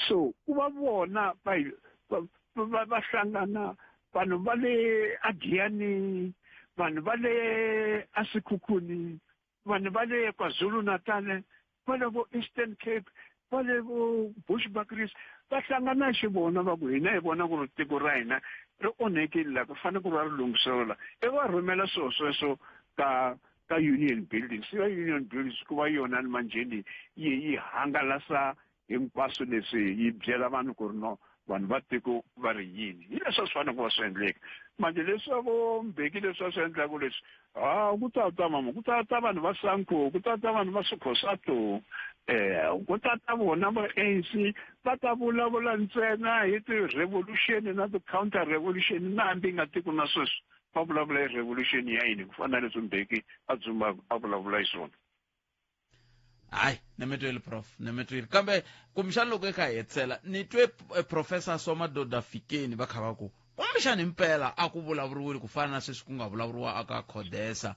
So ku va vona va hlangana, vanhu va le aGiyani, vanhu va le aSekhukhuni, vanhu va le KwaZulu Natal, va le vo Eastern Cape, va le vo Bushbuckridge, va hlangana xivona va ku hina hi vona ku ri tiko ra hina ri onhekile la, ku fanele ku va ri lunghiselela, i va rhumela swilo sweswo ka Union Buildings. Va Union Buildings ku va yona manjheni yi hangalasa hinkwaswo leswi, yi byela vanhu ku ri no, vanhu va tiko va ri yini. Hi leswi a swi fanele ku va swi endleka. Manje leswi vo Mbeki leswi a swi endlaku leswi, ha ku ta ta mama, ku ta ta vanhu va SANCO, ku ta ta vanhu va Sukhosato, ku ta ta vona va ANC, va ta vulavula ntsena hi ti-revolution na ti-counter revolution, na hambi nga tiko na sweswi va vulavula hi revolution ya yini, ku fana na leswi Mbeki a dzumba a vulavula hi swona. Hayi, ni mi twile, prof, ni mi twile. Kambe kumbexani loko i kha hi hetisela, ni twe Professor Somadoda Fikeni va kha va ku kumbexani himpela a ku vulavuriwile ku fana na sweswi ku nga vulavuriwa aka CODESA,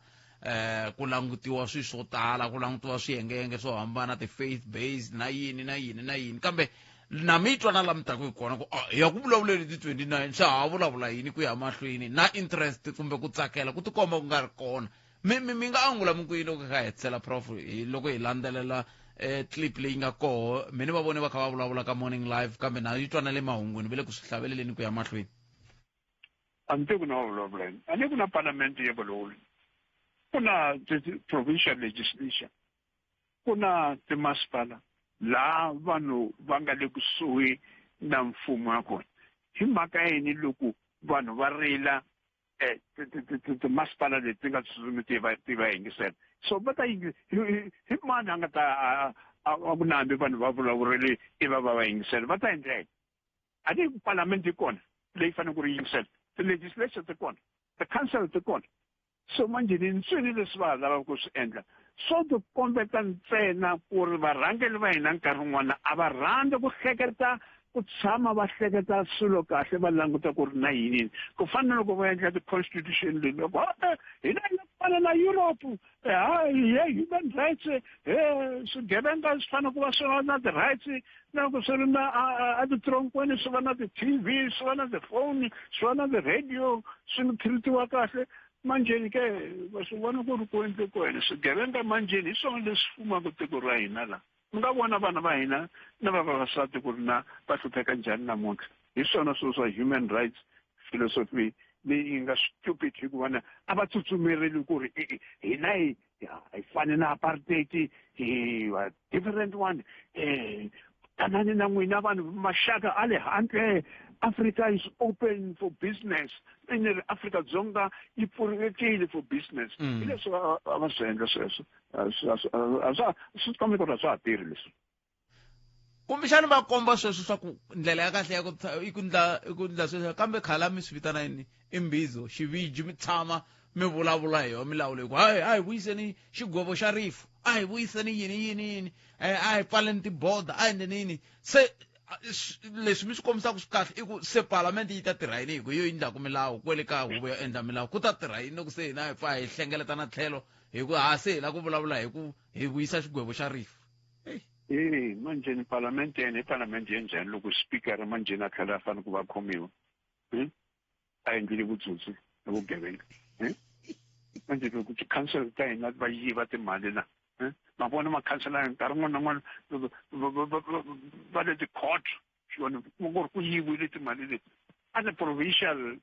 ku langutiwa swilo swo tala, ku langutiwa swiyengeyenge swo hambana, ti-faith based na yini na yini na yini. Kambe na mi twa na la mi taku hi kona ku hi ya ku vulavuleni ti 29, swa ha vulavula yini ku ya mahlweni na interest kumbe ku tsakela ku tikomba ku nga ri kona? Mi nga angula mi ku yini loko kha hetisela, prof, hi loko hi landzelela clip leyi nga koho? Mi ni va vone va kha va vulavula ka Morning Live, kambe na yi twa na le mahungwini va le ku swi hlaveleleni ku ya mahlweni. A ni tivi ku na va vulavula yini. A ni ku na parliament ya vulavula, ku na provincial legislature, ku na timasipala laha vanhu va nga le kusuhi na mfumo wa kona. Hi mhaka yini loko vanhu va rila, timasipala leti ti nga tsutsumi ti va yingisela? So va ta hi mani a nga ta a ku na hambi vanhu va vulavurile i va yingisela, va ta endla yini? A ni parliament yi kona leyi fanele ku ri yingisela, ti-legislature ti kona, ti-council ti kona. So manjhe ni ntswini leswi va ha lavaka ku swi endla swo ti kombeta ntsena ku ri varhangeri va hina nkarhi wun'wana a va rhandzi ku hleketa, ku tshama va hleketa swilo kahle, va languta ku ri na yini. Ku fana na loko va endla ti-constitution leyi, loko hina hi la ku fana na Europe, ha hi human rights, he swigevenga swi fanele ku va swi va na ti-rights, na loko swi ri na a titronkweni swi va na ti-TV, swi va na tifoni, swi va na ti-radio, swi treat-iwa kahle. Manjheni ke va swi vona ku ri ku endle ku yena swigevenga, manjheni hi swona leswi fumaka tiko ra hina la. Mi nga vona vana va hina na va vavasati ku ri na va hlupheka njhani namuntlha hi swona swilo swa human rights philosophy leyi nga stupid, hikuva na a va tsutsumereli ku ri hina hi fani na apartheid, hi different one, tanani na n'wina vanhu maxaka a le handle, Africa is open for business, ni ri Afrika Dzonga yi pfulekile for business. Hi leswi a va swi endla sweswo, a swa swi kombi ku ri a swa ha tirhi leswi. Kumbexani va komba sweswo swa ku ndlela ya kahle ya ku i ku ndla sweswo, kambe khala mi swi vitana yini, imbizo, xiviji, mi tshama mi vulavula hi yona milawu leyi ku hayi, a hi vuyiseni xigwevo xa rifu, a hi vuyiseni yini yini yini, a hi pfaleni tiboda, a hi endleni yini. Se leswi mi swi kombisaka swi kahle i ku se palamende yi ta tirha yini, hi ku yo yi endlaku milawu kwele ka huvo yo endla milawu? Ku ta tirha yini loko se hina hi pfa hi hlengeletana tlhelo hi ku ha se hi lava ku vulavula hi ku hi vuyisa xigwevo xa rifu? E manjheni palamende yena i palamende ya njhani loko speaker manjheni a tlhela a fanele ku va khomiwa, a endlile vutsotsi na vugevenga? Manje loko tikhansela ta hina va yiva timali la, ma vona makhansela nkarhi wun'wana na wun'wana va le ti-court, xona ku ri ku yiviwile timali leti. A the provincial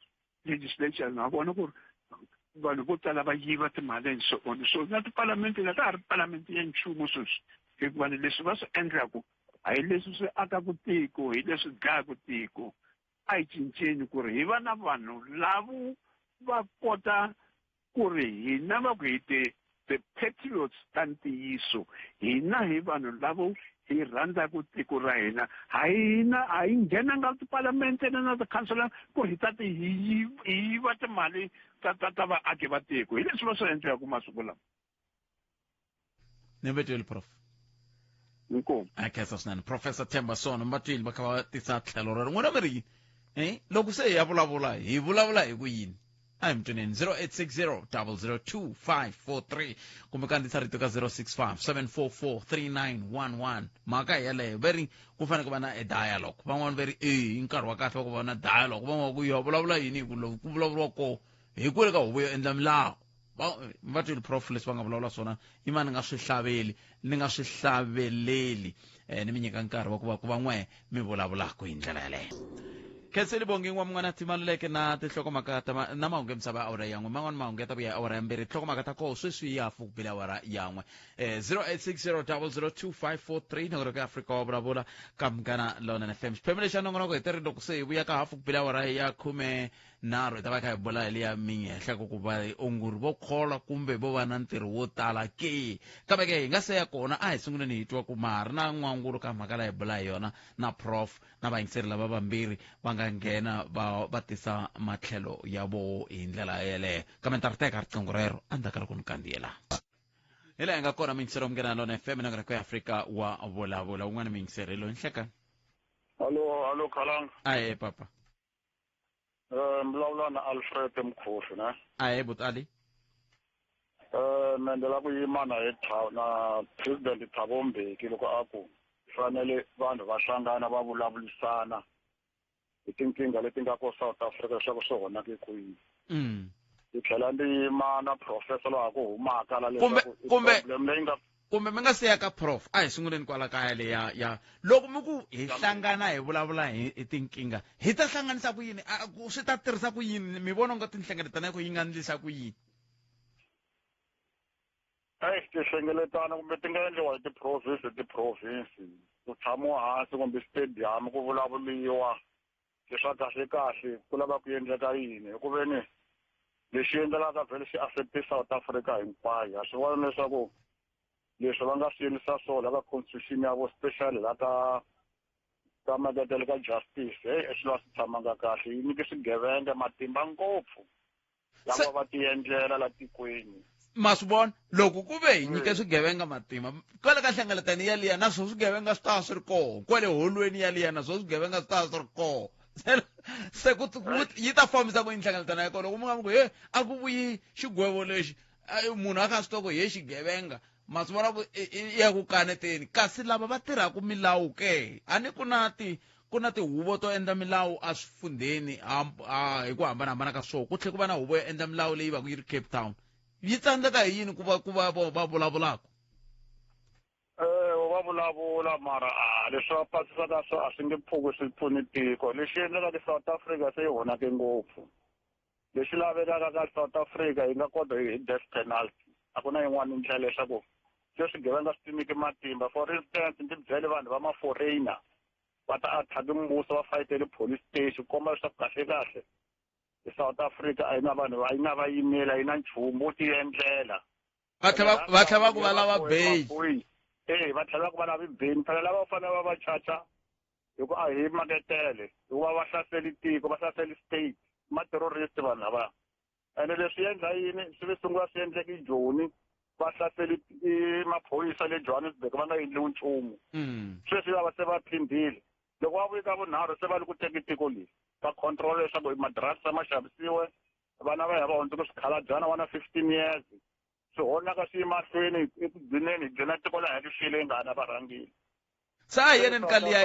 legislature na vona ku ri vanhu vo tala va yiva timali and so on. So na tipalamente la ta ha ri palamente ya nchumu sweswi, hikuva ni leswi va swi endlaku a hi leswi swi akaku tiko, hi leswi dlayaku tiko. A hi cinceni ku ri hi va na vanhu lavo va kota ku ri hina va ku hi the patriots ta ntiyiso, hina hi vanhu lavo hi rhandzaku tiko ra hina. Ha hina a hi nghenanga tipalamente na tikhansela ku hi ta ti hi yiva timali ta vaaki va tiko. Hi leswi va swi endlaka masiku lawa. Ni vetwile, prof. Inkomu. A khensa swinene, Professor Themba Sono. Mi va twile va kha va tisa tlhelo rero. N'wina mi ri yini? Loko se hi ya vulavula, hi vulavula hi ku yini? A hi mi tweneni 0860 002 543 kumbe kandziyisa rito ka 065 744 3911. Mhaka hi yeleyo, ve ri ku fanele ku va na a dialogue. Van'wani ve ri e hi nkarhi wa kahle wa ku va na dialogue, van'wana ku ya vulavula yini hi ku loko ku vulavuriwa koho hi kwele ka huvo yo endla milawu. Va twile prof leswi va nga vulavula swona, i ma ni nga swi hlaveli, ni nga swi hlaveleli. Ni mi nyika nkarhi wa ku va ku va n'we mi vulavulaka hi ndlela yaleyo. Khenseli Bongi n'wa mun'wana Timaluleke na tinhlokomhaka ta na mahungu ya misava ya awara ya n'we. Man'wani mahungu ya ta vuya awara ya mbirhi. Tinhlokomhaka ta koho sweswi ya hafu ku bile awara ya n'we. 0860 002 543, nongonoko ya Afrika wa vulavula ka Munghana Lonene FM. Xiphemu lexi xa nongonoko hi teri loko se hi vuya ka hafu ku bile awara ya 13 hi ta va hi kha hi bula hi liya minhenhla ku ku vaongori vo kholwa kumbe vo va na ntirho wo tala ke. Kambe ke hi nga se ya kona, a hi sunguleni hi twa ku ma ha ri na n'wangulo ka mhaka leyi hi bula hi yona na prof na vayingiseri lava vambirhi va nga nghena va tisa matlhelo ya voho hi ndlela yeleyo. Kambe ni ta ri teka riqingho rero endzhaku ka loko ni kandziyela. Hi laha hi nga kona, muyingiseri wa Munghana Lonene FM, nongonoko ya Afrika wa vulavula. Un'wana muyingiseri loyi nhlekani. Hallo, hallo Khalanga. Ahe papa. Mbulavulo na Alfred Mkhosi ne. Ahe butali. Me ndlela ku yima na hi na President Thabo Mbeki loko a ku fanele vanhu va hlangana va vulavurisana hi tinkingha leti nga ko South Africa leswaku swi honake kwihi. Hi tlhela ndzi yima na professor loyi a ku humaka la leswaku problem leyi nga kumbe mi nga se ya ka prof, a hi sunguleni kwala kaya le ya loko mi ku hi hlangana hi vulavula hi tinkingha, hi ta hlanganisa ku yini? Swi ta tirhisa ku yini? Mi vona nga tinhlengeletano ya ku yi nga ndlisa ku yini? Ei, tinhlengeletano kumbe ti nga endliwa hi ti-province, ti-province ku tshamiwa hansi kumbe stadium ku vulavuliwa leswa kahle kahle ku lava ku endleka yini, hikuva ni lexi endlekaka vhele xi affect South Africa hinkwayo. Ha swi vona leswaku leswi va nga swi endlisa swona la ka constitution ya vo, specially la ka maketele ka justice, hey, i swilo a swi tshamanga kahle. Yi nyike swigevenga matimba ngopfu lava va ti endlela la tikweni. Ma swi vona loko ku ve hi nyike swigevenga matimba kwale ka hlengeletano yaliya, na swo swigevenga swi ta va swi ri koho kwale holweni yaliya, na swo swigevenga swi ta va swi ri koho. Se ku yi ta fambisa ku yini nhlengeletano ya kona loko mi nga mi ku he a ku vuyi xigwevo lexi, munhu a kha swi tiva ku he xigevenga? Ma swi vona ku i ya ku kaneteni. Kasi lava va tirhaka milawu ke, a ni ku na tihuvo to endla milawu eswifundheni hi ku hambanahambana ka swona, ku tlhela ku va na huvo yo endla milawu leyi va ku yi ri Cape Town, yi tsandzeka hi yini ku va va vulavulaka? Va vulavula mara a leswi va pasisaka swo a swi nge pfuki swi pfuni tiko. Lexi endlekaka South Africa se yi honake ngopfu. Lexi lavekaka ka South Africa yi nga kota hi death penalty, a ku na yin'wana ndlela leswaku se swigevenga swi tinyike matimba. For instance, ndzi byele vanhu va ma-foreigner va ta attack mbuso, va fayitele police station, komba leswaku kahle kahle i South Africa a yi na vanhu, a yi na vayimeli, a yi na nchumu, wo ti endlela. Va tlhela va ku va lava bail. E va tlhela va ku va lavi bail. Phela lava fanele va va chacha hi ku a hi maketele, hikuva va hlaseli tiko, va hlaseli state, ma-terrorist vanhu lava. Ene leswi endla yini swi vi sungula swi endleka eJoni, va hlaseli maphorisa le Johannesburg, va nga endliwi nchumu. Sweswi lava se va phindile, loko va vuyi ka vunharhu se va le ku teki tiko leri, va control leswaku ma-drugs ma xavisiwe, vana va ya va hundzuke swikhalabyana va na 15 years, swi honaka swi mahlweni. Eku gcineni hi gcina tiko la hi xile nga na varhangeli. Se a hi yeneni ka liya,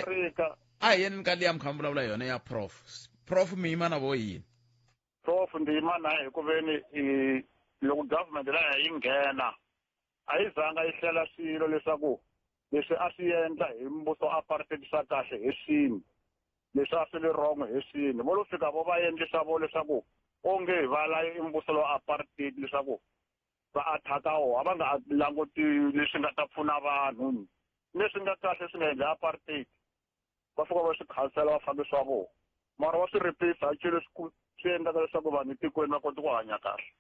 a hi yeneni ka liya mi kha mi vulavula yona ya prof. Prof, mi yima na vo yini? Prof, ndzi yima na hi ku veni i Loko government la yi nghena a yi zanga yi hlela swilo leswaku leswi a swi endla hi mbuso apartheid swa kahle hi swini, leswi a swi ri wrong hi swini. Vo lo fika vo va endlisa vo leswaku onge hi vala i mbuso lowa apartheid leswaku va attack-a woho, a va nga languti leswi nga ta pfuna vanhu leswi nga kahle swi nga endla apartheid, va fika va swi khansela va fambisa voho, mara va swi replace hi swilo leswi swi endlaka leswaku vanhu etikweni va kota ku hanya kahle.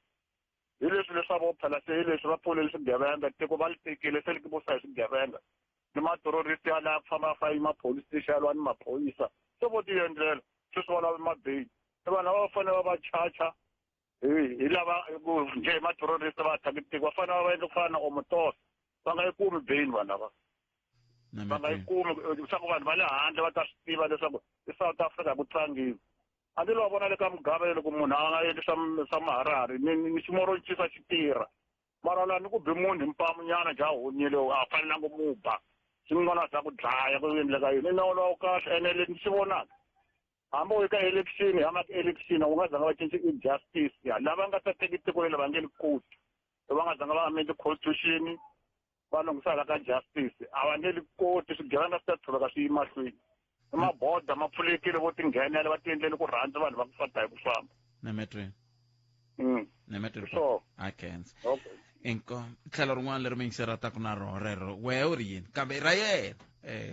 Hi leswi leswa vo phela se hi leswi va pfulele swigevenga, tiko va li tekile se li vusa hi swigevenga ni ma-terrorist ya laya ku famba ya fayima police station ya lwa ni maphorisa, se vo ti endlela sweswi va lava mabeyili. I vanhu lava va fanele va va chacha hi lava ku njhe hi ma-terrorist va attack tiko, va fanele va endla ku fana na Omotoso, va nga yi kumi bail vanhu lava, va nga yi kumi leswaku vanhu va le handle va ta swi tiva leswaku i South Africa ku tlangiwa. A ndzi lo vona le ka Mugabe loko munhu a nga endli swa maharihari ni ximoroncisa xi tirha, mara laha ni ku bi munhu hi mpamunyana ja honyile a fanelanga mu ba, swin'wana swa ku dlaya ku endleka yini, i nawu lowu kahle. Ene le ni swi vonaka hambi u ka election ya ma election u nga zanga va cinci i justice ya lava nga ta teki tiko leri va nge li koti, va nga zanga va amend constitution va lunghisa la ka justice, a va nge li koti, swigevenga swi ta tshoveka swi yima mahlweni. I maboda ma pfulekile vo tinghenela va tiendlele ku rhandza vanhu va ku fata hi ku famba. Nemetweni. Nemetweni. So. A khensa. Okay. Inko tlhelo rin'wana leri muyingiseri a taku na roho rero, wehe u ri yini? Kambe i ra yena,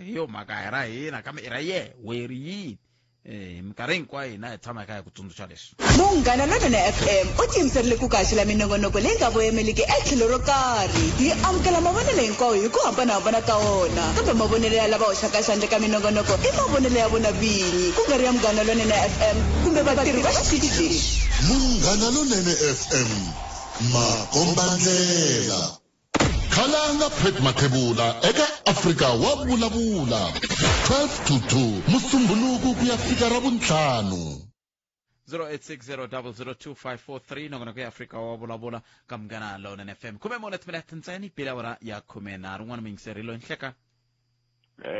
hi yo mhaka hi ra hina, kambe i ra yena, wehe ri yini? Minkarhi hinkwayo hina hi tshama hi kha hi ku tsundzuxa leswi. Munghana Lonene FM u tiyimiserile ku ku haxela minongonoko leyi nga voyemeliki etlhelo ro karhi. Hi amukela mavonelo hinkwawo hi ku hambanahambana ka wona, kambe mavonelo ya lava hoxaka xandla eka minongonoko i mavonelo ya vona vinyi, ku nga ri ya Munghana Lonene FM kumbe vatirhi va xitichi lexi. Munghana Lonene FM, makombandlela. Khalanga Pet Mathebula eka Afrika wa vulavula 12 to 2 Musumbhunuku ku ya fika Ravuntlhanu. 0860002543 nongonoko ya Afrika wa vulavula ka Munghana Lonene FM. 14 timinete ntsena yi bile awara ya 13. Muyingiseri loyi nhleka.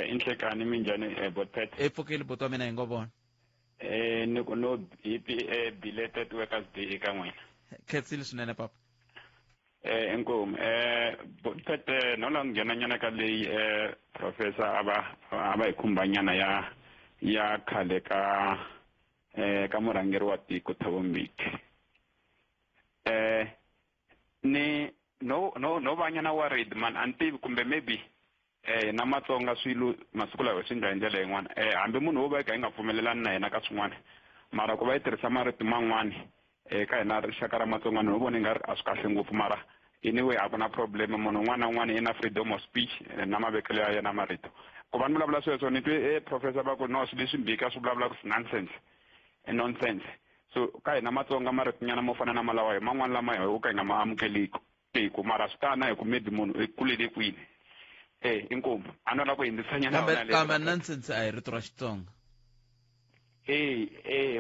Inhlekani minjhani Botpet? E pfukile buti wa mina hi ngo vona. Ni ku no happy belated Workers Day eka n'wina. Khensile swinene papa. Inkomu. Botpet, no la nghena nyana ka leyi professor a va hi khumba nyana ya khale ka murhangeri wa tiko Thabo Mbeki. Ni no va nyana worried man, a ni tivi kumbe maybe na Matsonga swilo masiku lawa swi endla hi ndlela yin'wana. Hambi munhu wo va yi kha yi nga pfumelelani na yena ka swin'wana, mara ku va yi tirhisa marito man'wani ka hina rixaka ra Matsonga ni vona nga ri a swi kahle ngopfu, mara anyway a ku na problem, munhu un'wana na un'wana i na freedom of speech na mavekelo ya yena marito. Ku va ni vulavula sweswo ni twe professor va ku no swilo leswi Mbeki a swi vulavulaka is nonsense, nonsense. So ka hina Matsonga marito nyana mo fana na malawa hi man'wani lama hi ka hi nga ma amukeliki tiko, mara swi tana hi ku maybe munhu i kulele kwini. Inkomu a no la ku hindzisa nyana. Kambe nonsense a hi rito ra Xitsonga.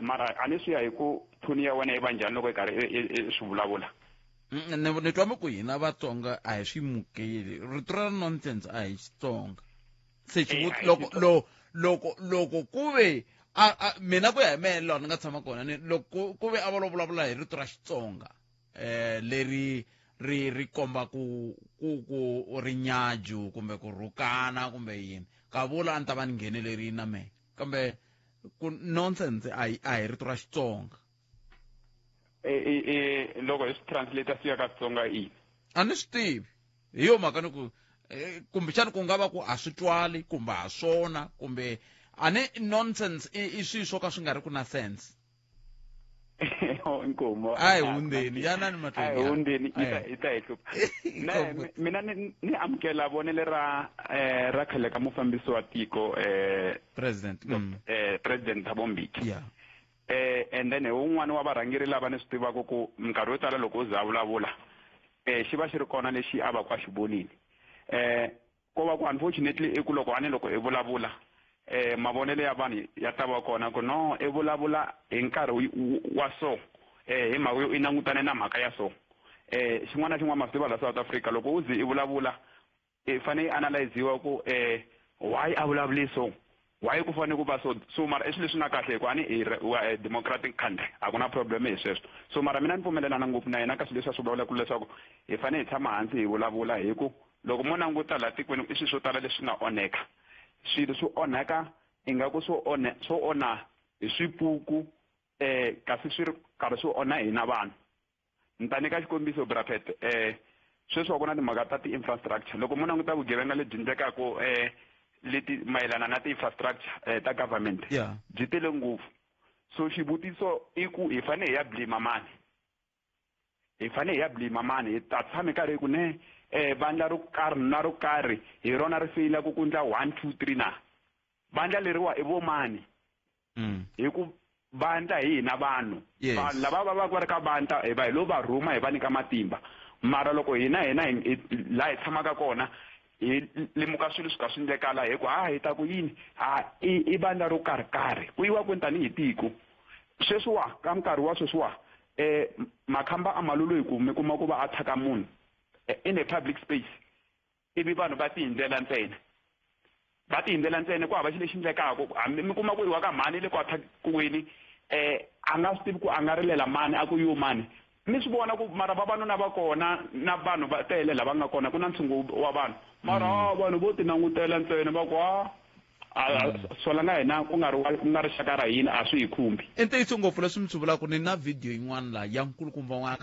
Mara a ni swi ya hi ku thoni ya wena yi va njhani loko i karhi i swi vulavula. Ni twa mi ku hina Vatsonga a hi swi mukeli rito ra nonsense, a hi Xitsonga. Se loko loko loko ku ve a mina ku ya hi mehe laha ni nga tshama kona, ni loko ku ve a va lo vulavula hi rito ra Xitsonga leri ri komba ku rinyaju kumbe ku rhukana kumbe yini, ka vula a ni ta va ni nghenelerile na mehe, kambe ku nonsense a hi rito ra Xitsonga. Loko hi swi translate swi ya ka Xitsonga i A ni swi tivi, hi yo mhaka ni ku kumbexani ku nga va ku a swi twali kumbe ha swona, kumbe a ni nonsense i swilo swo ka swi nga ri ku na sense. Inkomu. A hi hundzeni, yanani mahlweni. A hi hundzeni, yi ta hi hlupha. Mina ni amukela vonelo ra khale ka mufambisi wa tiko, president, President Thabo Mbeki. And then hi wun'wani wa varhangeri lava ni swi tivaka ku minkarhi yo tala loko u za a vulavula xi va xi ri kona lexi a va ku a xi vonile. Ko va ku unfortunately i ku loko a ni loko i vulavula mavonelo ya vanhu ya ta va kona ku no i vulavula hi nkarhi wa so, hi mhaka yo i langutane na mhaka ya so. Xin'wana na xin'wana ma swi tiva la South Africa, loko u ze i vulavula i fanele i analyziwa ku why a vulavuli so. Why ku fanele ku va so? So mara i swilo leswi nga kahle hikuva a ni hi we are a democratic country, a ku na problem hi sweswo. So mara mina ni pfumelelana ngopfu na yena ka swilo leswi a swi vulavulaka leswaku hi fanele hi tshama hansi hi vulavula, hi ku loko mo languta laha tikweni i swilo swo tala leswi nga onheka. Swilo swi onhaka ingaku swo onha, swo onha hi swipuku, kasi swi ri karhi swi onha hina vanhu. Ni ta nyika xikombiso, Bra Pat, sweswi wa ku na timhaka ta ti-infrastructure. Loko mo languta vugevenga lebyi endlekaka, leti mayelana na ti-infrastructure, ta government, byi tele ngopfu. So xivutiso i ku hi fanele hi ya blame mani? Hi fanele hi ya blame mani? Hi ta tshama karhi hi ku ne, vandla ro karhi na ro karhi hi rona ri feyilaka ku endla 1, 2, 3 na. Vandla leriwa i vo mani? Hi ku vandla hi hina vanhu. Vanhu lava va va va ri ka vandla, hi va hi lo va rhuma hi va nyika matimba. Mara loko hina hina hi laha hi tshamaka kona, hi lemuka swilo swi ka swi endleka laha hi ku, ha, hi ta ku yini? Ha, i vandla ro karhi karhi. Ku yiwa kwini tanihi tiko? Sweswiwa, ka nkarhi wa sweswiwa, makhamba a ma lolohi ku mi kuma ku va attack-a munhu, in a public space, ivi vanhu va tihindlela ntsena. Va tihindlela ntsena, ku hava xilo lexi endlekaka. Hambi mi kuma ku i wa ka mhani le ku attack-iweni, a nga swi tivi ku a nga rilela mani, a ku yo mani. Mi swi vona ku mara vavanuna va kona na vanhu va tele lava nga kona, ku na ntshungu wa vanhu. Mara, vanhu vo ti langutela ntsena va ku, sola nga hina ku nga ri wa, ku nga ri xaka ra hina, a swi hi khumbi. I ntiyiso ngopfu leswi mi swi vulaka. Ni na video yin'wana laha ya nkulukumba un'wana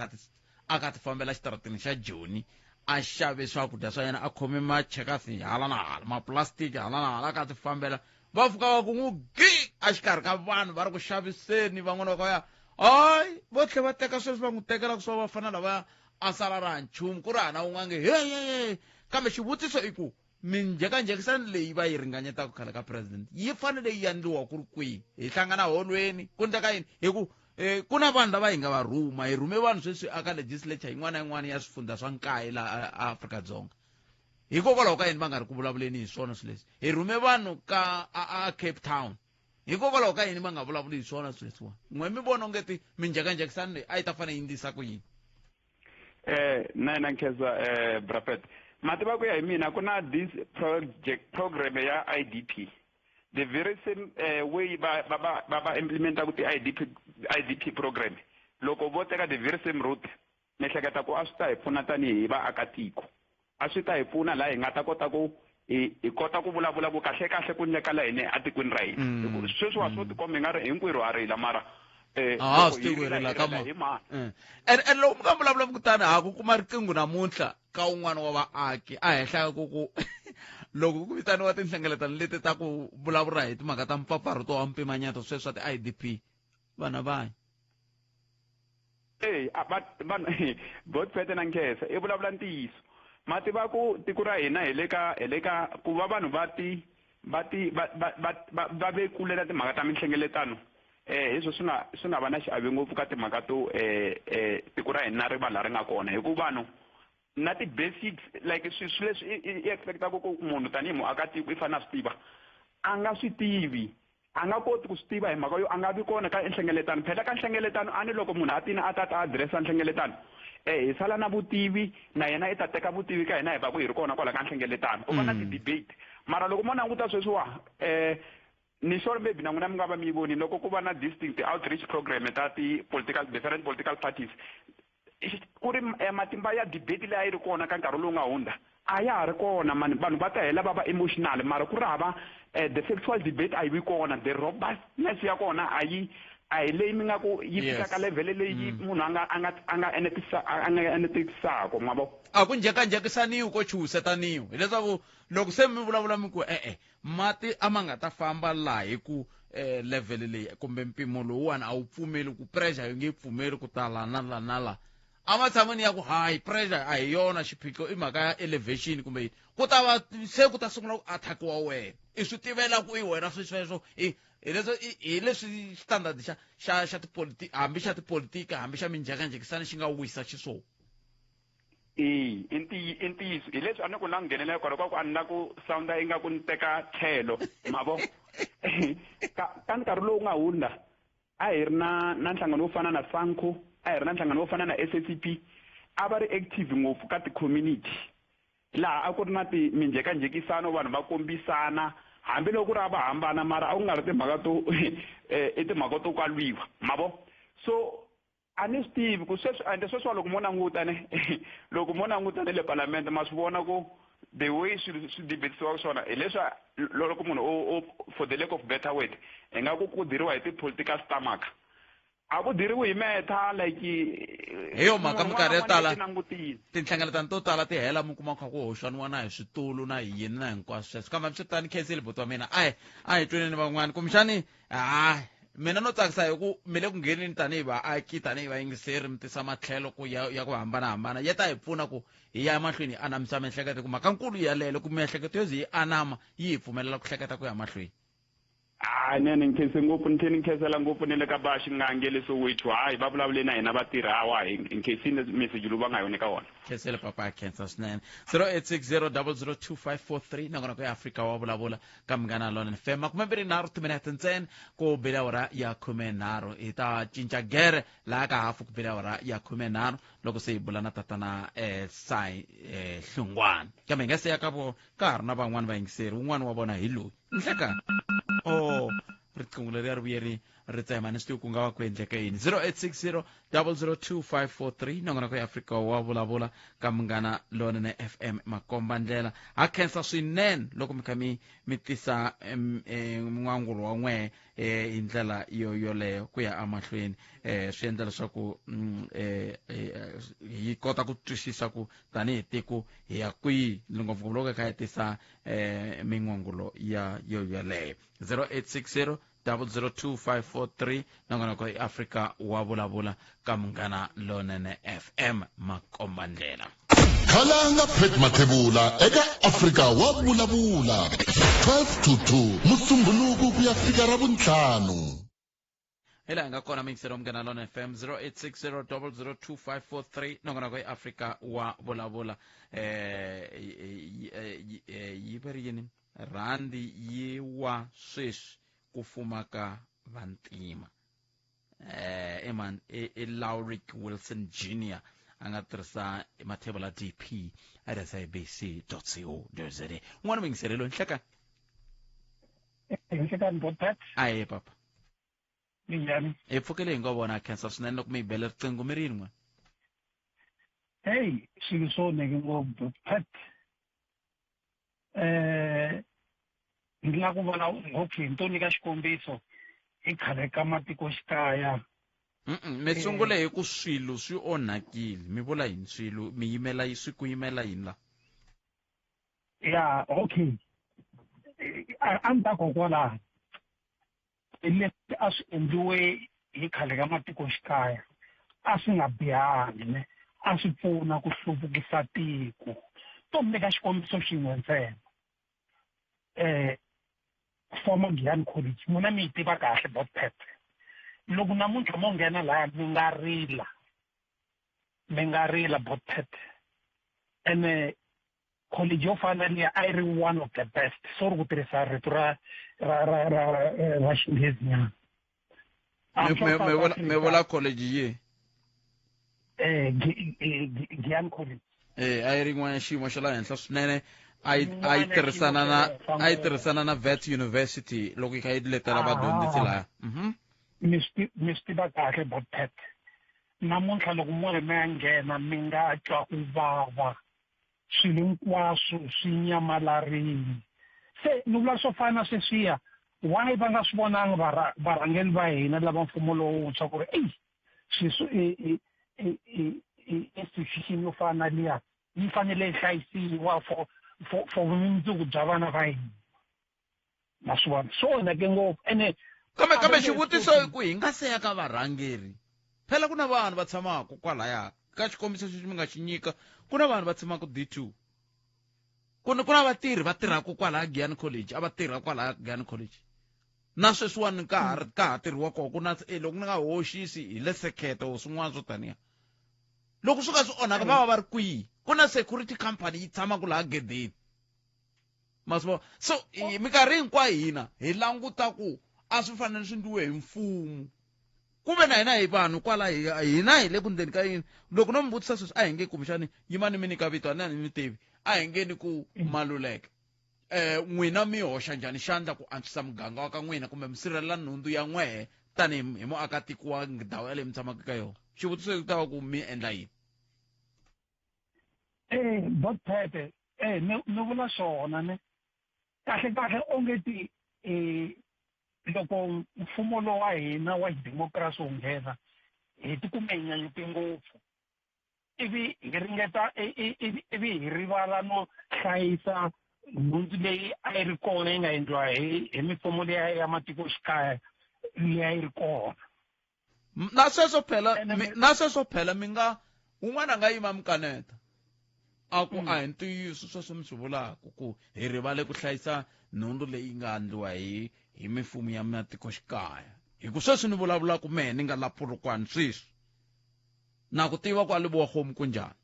a ka ti fambela xitarateni xa Joni, a xave swakudya swa yena, a khome machekasi hala na hala, maplastiki hala na hala, a ka ti fambela. Va fika va ku n'wi gi exikarhi ka vanhu va ri ku xaviseni, van'wana va ku ya, hayi, vo tlhela va teka sweswi va n'wi tekelaka swa vafana lavaya, a sala ra nchumu, ku ri hana wun'wana nge, he, he, he. Kambe xivutiso i ku minjhekanjhekisano leyi va yi ringanyetaka khale ka president yi fanele yi endliwa ku ri kwihi? Hi hlangana holweni, ku endleka yini? Hi ku, ku na vanhu lava hi nga va rhuma, hi rhume vanhu sweswi aka legislature yin'wana na yin'wana ya swifundza swa nkaye laha Afrika-Dzonga. Hikokwalaho ka yini va nga ri ku vulavuleni hi swona swilo leswi? Hi rhume vanhu ka a Cape Town. Hikokwalaho ka yini va nga vulavuli hi swona swilo leswiwani? N'we mi vona onge ti minjhekanjhekisano leyi a yi ta fanele yi endlisa ku yini? Na yena Nkhensa, Bra Pat. Mativa ku ya hi mina ku na this project program ya IDP. The very same way ba implementa ku ti IDP program. Loko vo teka the very same route, ni hleketa ku a swi ta hi pfuna tanihi vaakatiko. A swi ta hi pfuna laha hi nga ta kota ku hi kota ku vulavula ku kahle kahle ku endleka la hina etikweni ra hina. Hikuva sweswi wa swo tikomba hi nga ri hinkwerhu ha rila, mara, loko Swi hi tivi rila, rila hi ka rila ma. hi mani? And loko mi nga vulavula mi kutani ha ku kuma riqingho namuntlha ka un'wana wa vaaki a henhla ka ku loko ku vitaniwa tinhlengeletano leti ta ku vulavula hi timhaka ta mpfapfarhuto wa mpimanyeto sweswi swa ti-I D P, vana va yi. Ey, a va, vanhu, Bot Pete na Nkhensa, i vulavula ntiyiso. Ma tiva ku tiko ra hina hi le ka, hi le ka ku va vanhu va ti, va ti, va, va, va, va, va ve kule na timhaka ta minhlengeletano. Hi swo swi nga va na xiave ngopfu ka timhaka to, tiko ra hina ri va laha ri nga kona. Hi ku vanhu na ti-basics, like swilo leswi i expect-aka ku munhu tanihi muakatiko i fanele a swi tiva, a nga swi tivi. A nga koti ku swi tiva hi mhaka yo a nga vi kona ka nhlengeletano. Phela ka nhlengeletano a ni loko munhu a tina a ta ta address-a nhlengeletano, hi sala na vutivi na yena i ta teka vutivi ka hina hi va ku hi ri kona kwala ka nhlengeletano. Ku va na ti-debate. Mara loko mo languta sweswiwa, ni sure maybe na n'wina mi nga va mi yi voni loko ku va na distinct outreach program ta ti political, different political parties, ku ri matimba ya debate leyi a yi ri kona ka nkarhi lowu nga hundza a ya ha ri kona mani. Vanhu va ta hela va va emotional, mara ku ri hava, the factual debate a yi vi kona, the robustness ya kona a yi, a hi leyi mi nga ku yi fika ka level leyi munhu a nga enetisaka, ma vo. A ku njhekanjhekisaniwi ko chuhisetaniwi, hileswaku loko se mi vulavula mi ku e-e, mati a ma nga ta famba laha hi ku, level leyi kumbe mpimo lowuwani a wu pfumeli ku pressure yi nge pfumeli ku ta la na la na la. Ematshan'wini ya ku hayi pressure a hi yona xiphiqo, i mhaka ya elevation kumbe yini, ku ta va se ku ta sungula ku attackiwa wena, i swi tivela ku i wena swi sweswo. Hi leswi, hi leswi standard xa hambi xa tipolitiki hambi xa minjhekanjhekisano xi nga wisa xiswona. E, i ntiyiso. Hi leswi a ni ku na nghenelela kwala kwa ku a ni la ku sound-a ingaku ni teka tlhelo, ma vo? Ka nkarhi lowu nga hundza, a hi ri na nhlangano wo fana na SANCO, a hi ri na nhlangano wo fana na SACP, a va ri active ngopfu ka ti-community. Laha a ku ri na ti minjhekanjhekisano, vanhu va kombisana, Hambiloko ku ri a va hambana mara a ku nga ri timhaka to i timhaka to kalwiwa mavo. So a ni swi tivi ku sweswi ende sweswiwa loko mo languta ne loko mo languta ne le palamende ma swi vona ku the way swilo swi debatisiwaka swona hileswa loko munhu o for the lack of better word ingaku ku diriwa hi ti-political stomach, a ku diriwi hi metha like. Hi yo mhaka minkarhi yo tala tinhlengeletano to tala ti hela mi kuma kha ku hoxaniwa na hi switulu na hi yini na hinkwaswo sweswo. Kambe hambiswiritano khensile buti wa mina, a hi tweneni van'wani kumbexani. Ha mina no tsakisa hi ku mi le ku ngheneni tanihi vaaki, tanihi vayingiseri, mi tisa matlhelo ku ya ya ku hambanahambana ya ta hi pfuna ku hi ya emahlweni hi anamisa miehleketo, ku mhaka nkulu yaleyo ku miehleketo yo ze yi anama yi hi pfumelela ku hleketa ku ya mahlweni. Hayi, nene ni khense ngopfu, ni tlhela ni khensela ngopfu ni le ka ba Xingange le Soweto. Hayi, va vulavule na hina vatirhi hawa, hi khensile message lowu va nga hi nyika wona. Khensile papa, ya khensa swinene. 0860002543 nakona ku ya Afrika wa vulavula ka Munghana Lonene FM. 23 timinete ntsena ku bile awara ya 13. Hi ta cinca gere laha ka hafu ku bile awara ya 13 loko se hi bula na tatana Sai Hlungwana. Kambe hi nga se ya ka vo ka ha ri na van'wani vayingiseri, wun'wani wa vona hi loyi nhlekani. O riqingho leriya ri vuye ri ri tsema, ni swi tivi ku nga va ku endleke yini. 0860 002543 nongonoko ya Afrika wa vulavula ka Munghana Lonene FM makomba ndlela. Ha khensa swinene loko mi kha mi mi tisa n'wangulo wa n'wehe hi ndlela yo yoleyo ku ya emahlweni, swi endla leswaku hi kota ku twisisa ku tanihi tiko hi ya kwihi, ngopfungopfu loko hi kha hi tisa min'wangulo ya yo yoleyo. 0860 002543 nongonoko i Afrika wa vulavula ka Munghana Lonene FM makombandlela. Khalanga Pet Mathebula eka Afrika wa vulavula 12 to 2 Musumbhunuku ku ya fika Ravuntlhanu. Hi laha hi nga kona mixero Munghana Lona FM 0860 002543 nongonoko i Afrika wa vulavula. Yi ve ri yini rhandi yi wa sweswi ku fuma ka vantima? Eman i Laurick Wilson Jr a nga tirhisa mathebula dp at sabc co za. N'wana muyingiserelo, nhleka. Nhlekani Botpat. Aye papa. Minjhani? Hi pfukile hi ngo vona. Khensa swinene loko mi hi bele riqingho. Mi ri yini n'we? Hey, swilo swo onheke ngopfu Botpat. Ni lava ku vona ngopfu hi nto nyika xikombiso hi khale ka matikoxikaya. Mi sungule hi ku swilo swi onhakile, mi vula yini swilo mi yimela swi ku yimela yini la? Ya, okay, a ni ta kokwalaho leswi a swi endliwe hi khale ka matikoxikaya a swi nga bihangi ne, a swi pfuna ku hluvukisa tiko. To mi nyika xikombiso xin'we ntsena, former Giyani College, n'wina mi yi tiva kahle Botpet. Loko namuntlha mo nghena laya mi nga rila, mi nga rila Botpet. Ene college yo fana liya a yi ri one of the best, sorry ku tirhisa rito ra ra ra ra ra xinghezi nyana. Mi vula college yihi? Giyani College. A yi ri yin'wana ya xiyimo xa le henhla swinene, a yi a yi tirhisana na a yi tirhisana na Wits University loko yi kha yi letela vadyondzisi laya. Mi swi tiva kahle Botpet. Namuntlha loko mo ri mi ya nghena mi nga twa ku vava, swilo hinkwaswo swi nyamalarile. Se ni vula swo fana na sweswiya, why va nga swi vonangi varhangeri va hina lava mfumo lowuntshwa ku ri eyi sweswi institution yo fana na liya yi fanele yi hlayisiwa for vumundzuku bya vana va hina? Ma swi vona swi onhake ngopfu ene. Kambe xivutiso i ku hi nga se ya ka varhangeri, phela ku na vanhu va tshamaka kwalaya ka xikombiso xexi mi nga xi nyika, ku na vanhu va tshamaka D2, ku na vatirhi va tirhaka kwalaya Giyani College, a va tirha kwalaya Giyani College na sweswiwani ka ha ka ha tirhiwa kona. Ku na loko ni nga hoxisi hi le sekheto swin'wana swo taniya. Loko swo ka swi onhaka va va va ri kwihi? Ku na security company yi tshamaka laha gedeni, ma swi vona. So minkarhi hinkwayo hina hi languta ku a swi fanele swi endliwe hi mfumo, ku ve na hina hi vanhu kwala hina hi le ku ndzeni ka yini. Loko no mi vutisa sweswi, a hi nge kumbexani yimani mi nyika vito, a ni a ni mi tivi, a hi nge ni ku Maluleke. N'wina mi hoxa njhani xandla ku antswisa muganga wa ka n'wina kumbe mi sirhelela nhundzu ya n'wehe tanihi hi muakatiko wa ndhawu yaleyi mi tshamaka ka yona? Xivutiso ku ta va ku mi endla yini? Botpete, ni vula swona ne. Kahle kahle onge ti loko mfumo lowu wa hina wa xidemokirasi wu nghena, hi tikume hi nyanyuke ngopfu, ivi hi ringeta ivi hi rivala no hlayisa nhundzu leyi a yi ri kona yi nga endliwa hi mifumo liya ya matikoxikaya liya yi ri kona. Na sweswo phela, na sweswo phela mi nga un'wana a nga yima mi kaneta a ku a hi ntiyiso sweswo mi swi vulaka ku hi rivale ku hlayisa nhundzu leyi nga endliwa hi mifumo ya matikoxikaya, hi ku sweswi ni vulavulaka mehe ni nga la Polokwane sweswi, na ku tiva ku a Lebowakgomo ku njhani,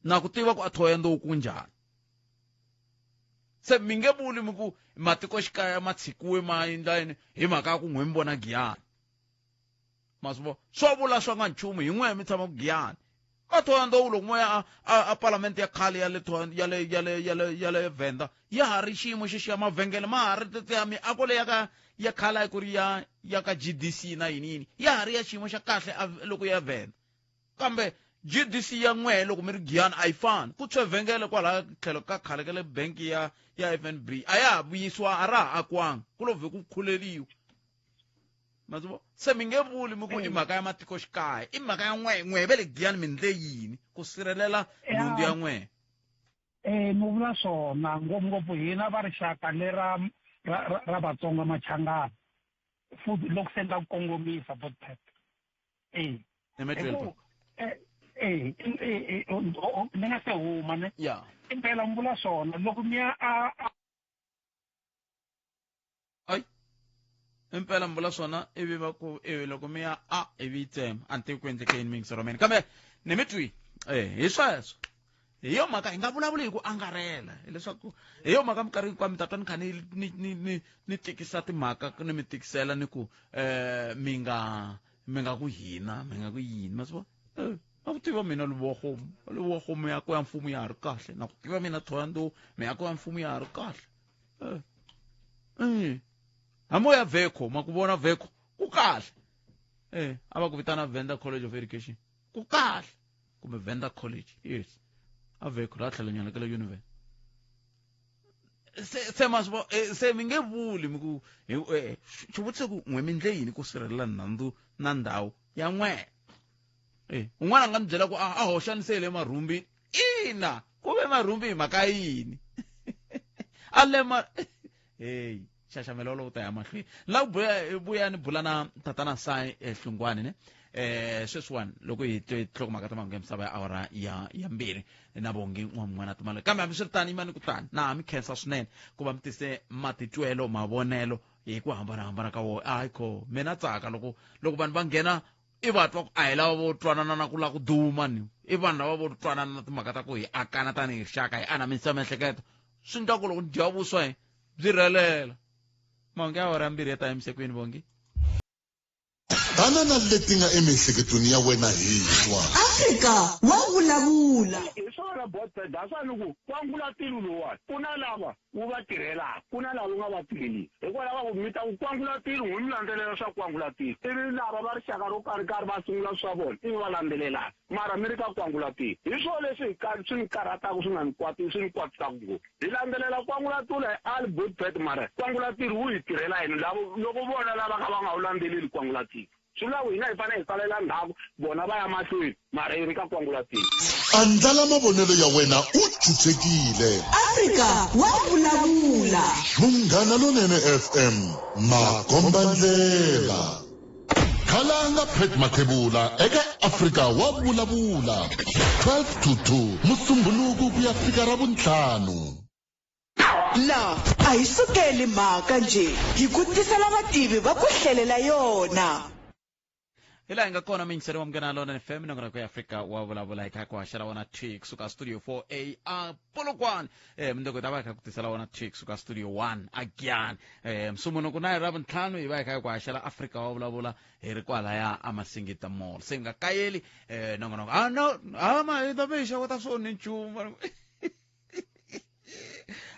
na ku tiva ku a Thohoyandou ku njhani. Se mi nge vuli mi ku matikoxikaya ma tshikiwe ma endla yini hi mhaka ya ku n'we mi vona Giyani. Ma swi vona? Swo vula swa nga nchumu hi n'we mi tshama ku Giyani. Ka Thohoyandou loko mo ya a palamende ya khale ya le Thohoyandou, ya le, ya le, ya le, ya le Venda, ya ha ri xiyimo xexiya, mavhengele ma ha ri ya miako leyi ya ka ya khale a ku ri ya ka GDC na yini yini, ya ha ri ya xiyimo xa kahle a loko ya Venda. Kambe GDC ya n'wehe loko mi ri Giyani a yi fani. Ku tshwe vhengele kwalaya tlhelo ka khale ka le banki ya FNB, a ya ha vuyisiwa, a ra ha akiwanga, ku lo vhe ku khuleliwa. Ma swi vona? Se mi nge vuli mi ku i mhaka ya matikoxikaya, i mhaka ya n'wehe. N'wehe ve le Giyani mi ndle yini ku sirhelela nhundzu ya n'wehe? Mi vula swona, ngopfungopfu hina va rixaka lera ra Vatsonga Machangana, futhi loko se ni ta ku kongomisa Botpet. Ni nga se huma ne. Impela mi vula swona loko mi ya a Ai. Impela mi vula swona ivi va ku ivi loko mi ya a ivi yi tsema, a ni tivi ku endleke yini miyingisero wa mina, kambe ni mi twi. Hi sweswo, hi yo mhaka hi nga vulavuli hi ku angarhela, hileswaku hi yo mhaka minkarhi hinkwayo mi ta twa ni kha ni tikisa timhaka, ni mi tikisela ni ku mi nga ku hina, mi nga ku yini, ma swi vona? Na ku tiva mina Lebowakgomo, Lebowakgomo miako ya mfumo ya ha ri kahle, na ku tiva mina Thohoyandou miako ya mfumo ya ha ri kahle. Hambi u ya Vecco, ma ku vona Vecco ku kahle. A va ku vitana Venda College of Education, ku kahle, kumbe Venda College, yes, a Vecco laha tlhelonyana ka le university. Se ma swi vo-, se mi nge vuli mi ku, xivutiso ku n'we mi ndle yini ku sirhelela nhundzu na ndhawu ya n'we? Un'wana a nga ni byela ku a hoxanisele marhumbi. Ina, ku ve marhumbi hi mhaka yini? A lema, hey, xaxamelo lowu ta ya mahlweni. La ku vuya ni bula na tatana Sai Hlungwani ne? Sweswiwani loko hi twe nhlokomhaka ta mahungu ya misava ya awara ya 2 na Bongi n'wan'wana Timalo. Kambe hambiswiritano, yimani kutani na ha mi khensa swinene ku va mi tise matitwelo, mavonelo hi ku hambanahambana ka wona. Hayi kho, mina tsaka loko vanhu va nghena i va twa ku a hi lava vo twanana na ku lava ku duma ni, i vanhu lava vo twanana na timhaka ta ku hi akana tanihi rixaka, hi anamisa miehleketo. Swi endla ku loko ni dya vuswa hi byi rhelela. Mahungu ya awara ya 2 ya ta yimise kwini, Bongi? Tana na leti nga emiehleketweni ya wena hi twa. Afrika wa vulavula. Hi swona Botbet, that's why ni ku kwangula tilo lowuwani, ku na lava wu va tirhelaka, ku na lava wu nga va tirheliki. Hikwalaho ka ku mi ta ku kwangula tilo, n'wi mi landzelela swa kwangula tilo, ivi lava va rixaka ro karhi karhi va sungula swa vona, ivi va landzelelana, mara mi ri ka kwangula tilo. Hi swona leswi hi swi ni karhataka, swi nga ni kwati, swi ni kwatisaka ngopfu. Hi landzelela kwangula tilo hi ali Botbet, mara kwangula tilo wu hi tirhela yini? Lavo loko vona lava ka va nga wu landzeleli kwangula tilo, swi vula ku hina hi fanele hi salela ndzhaku, vona va ya mahlweni, mara yi ri ka kwangula tilo. Andlala mavonelo ya wena u chuchekile. Afrika wa vulavula. Munghana Lonene FM, makombandlela. Khalanga Pat Mathebula eka Afrika wa vulavula 12 to 2 Musumbhunuku ku ya fika Ravuntlhanu. La a hi sukeli mhaka nje, hi ku tisela vativi va ku hlelela yona. Hi laha hi nga kona miyingiseri wa Munghana Lonene FM, nongonoko ya Afrika wa vulavula hi kha ku haxela wona thwi kusuka studio 4A a Polokwane. Mundzuku hi ta va hi kha ku tisela wona thwi kusuka studio 1 a Giyani. Musumbunuku na hi Ravuntlhanu hi va hi kha ku haxela Afrika wa vulavula hi ri kwalaya a Masingita Mall. Se nga kayeli nongonoko. Ah, no, ah, ma, hi ta mi hi xava ta swo ni nchumu.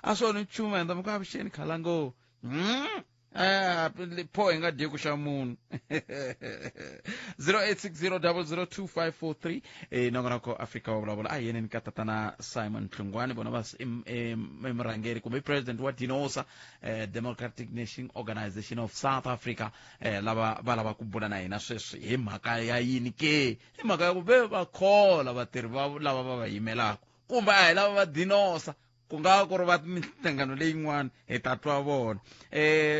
A swi onhi nchumu endla mi ku avuxeni khalango. Pho hi nga dyi ku xa munhu. 0860002543 nongonoko Afrika wa vulavula. A hi yeneni ka tatana Simon Hlungwani, vona va i murhangeri kumbe i president wa DINOSA, Democratic Nation Organization of South Africa, lava va lava ku bula na hina sweswi hi mhaka ya yini ke? Hi mhaka ya ku ve va khola vatirhi va lava va va yimelaka, kumbe a hi lava va DINOSA, ku nga ku ri va minhlangano leyin'wana, hi ta twa vona.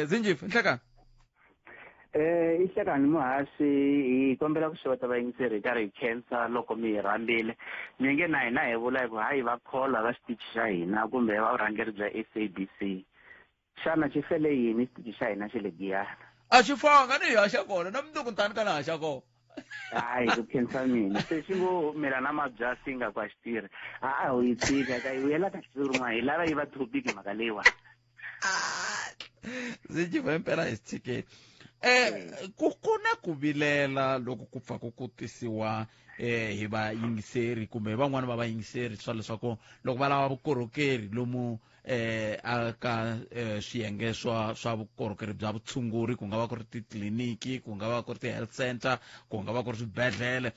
Zinjif, nhlekani. I hlekani muhaxi, hi kombela ku xeweta vayingiseri hi karhi hi khensa loko mi hi rhambile. Mi nge na hina hi vula hi ku hayi va kholwa va xitichi xa hina kumbe va vurhangeri bya SABC. Xana xi fele yini xitichi xa hina xa le Giyani? A xi fanga ni hi haxa kona, na mundzuku ni tani ka ni haxa kona. Hayi ku khensa mina. Se xi ngo mela na mabyasi nga ku a xi tirhi. A ho yi tshika ka yi vuyela ka siku rin'wana, hi lava yi va topic mhaka leyiwani. Ndzi impela hi tshikeni. Ku na ku vilela loko ku pfa ku tisiwa hi vayingiseri kumbe van'wani va vayingiseri swa leswaku loko va lava vukorhokeri lomu aka swiyenge swa vukorhokeri bya vutshunguri, ku nga va ku ri titliliniki, ku nga va ku ri ti-health center, ku nga va ku ri swibedhlele,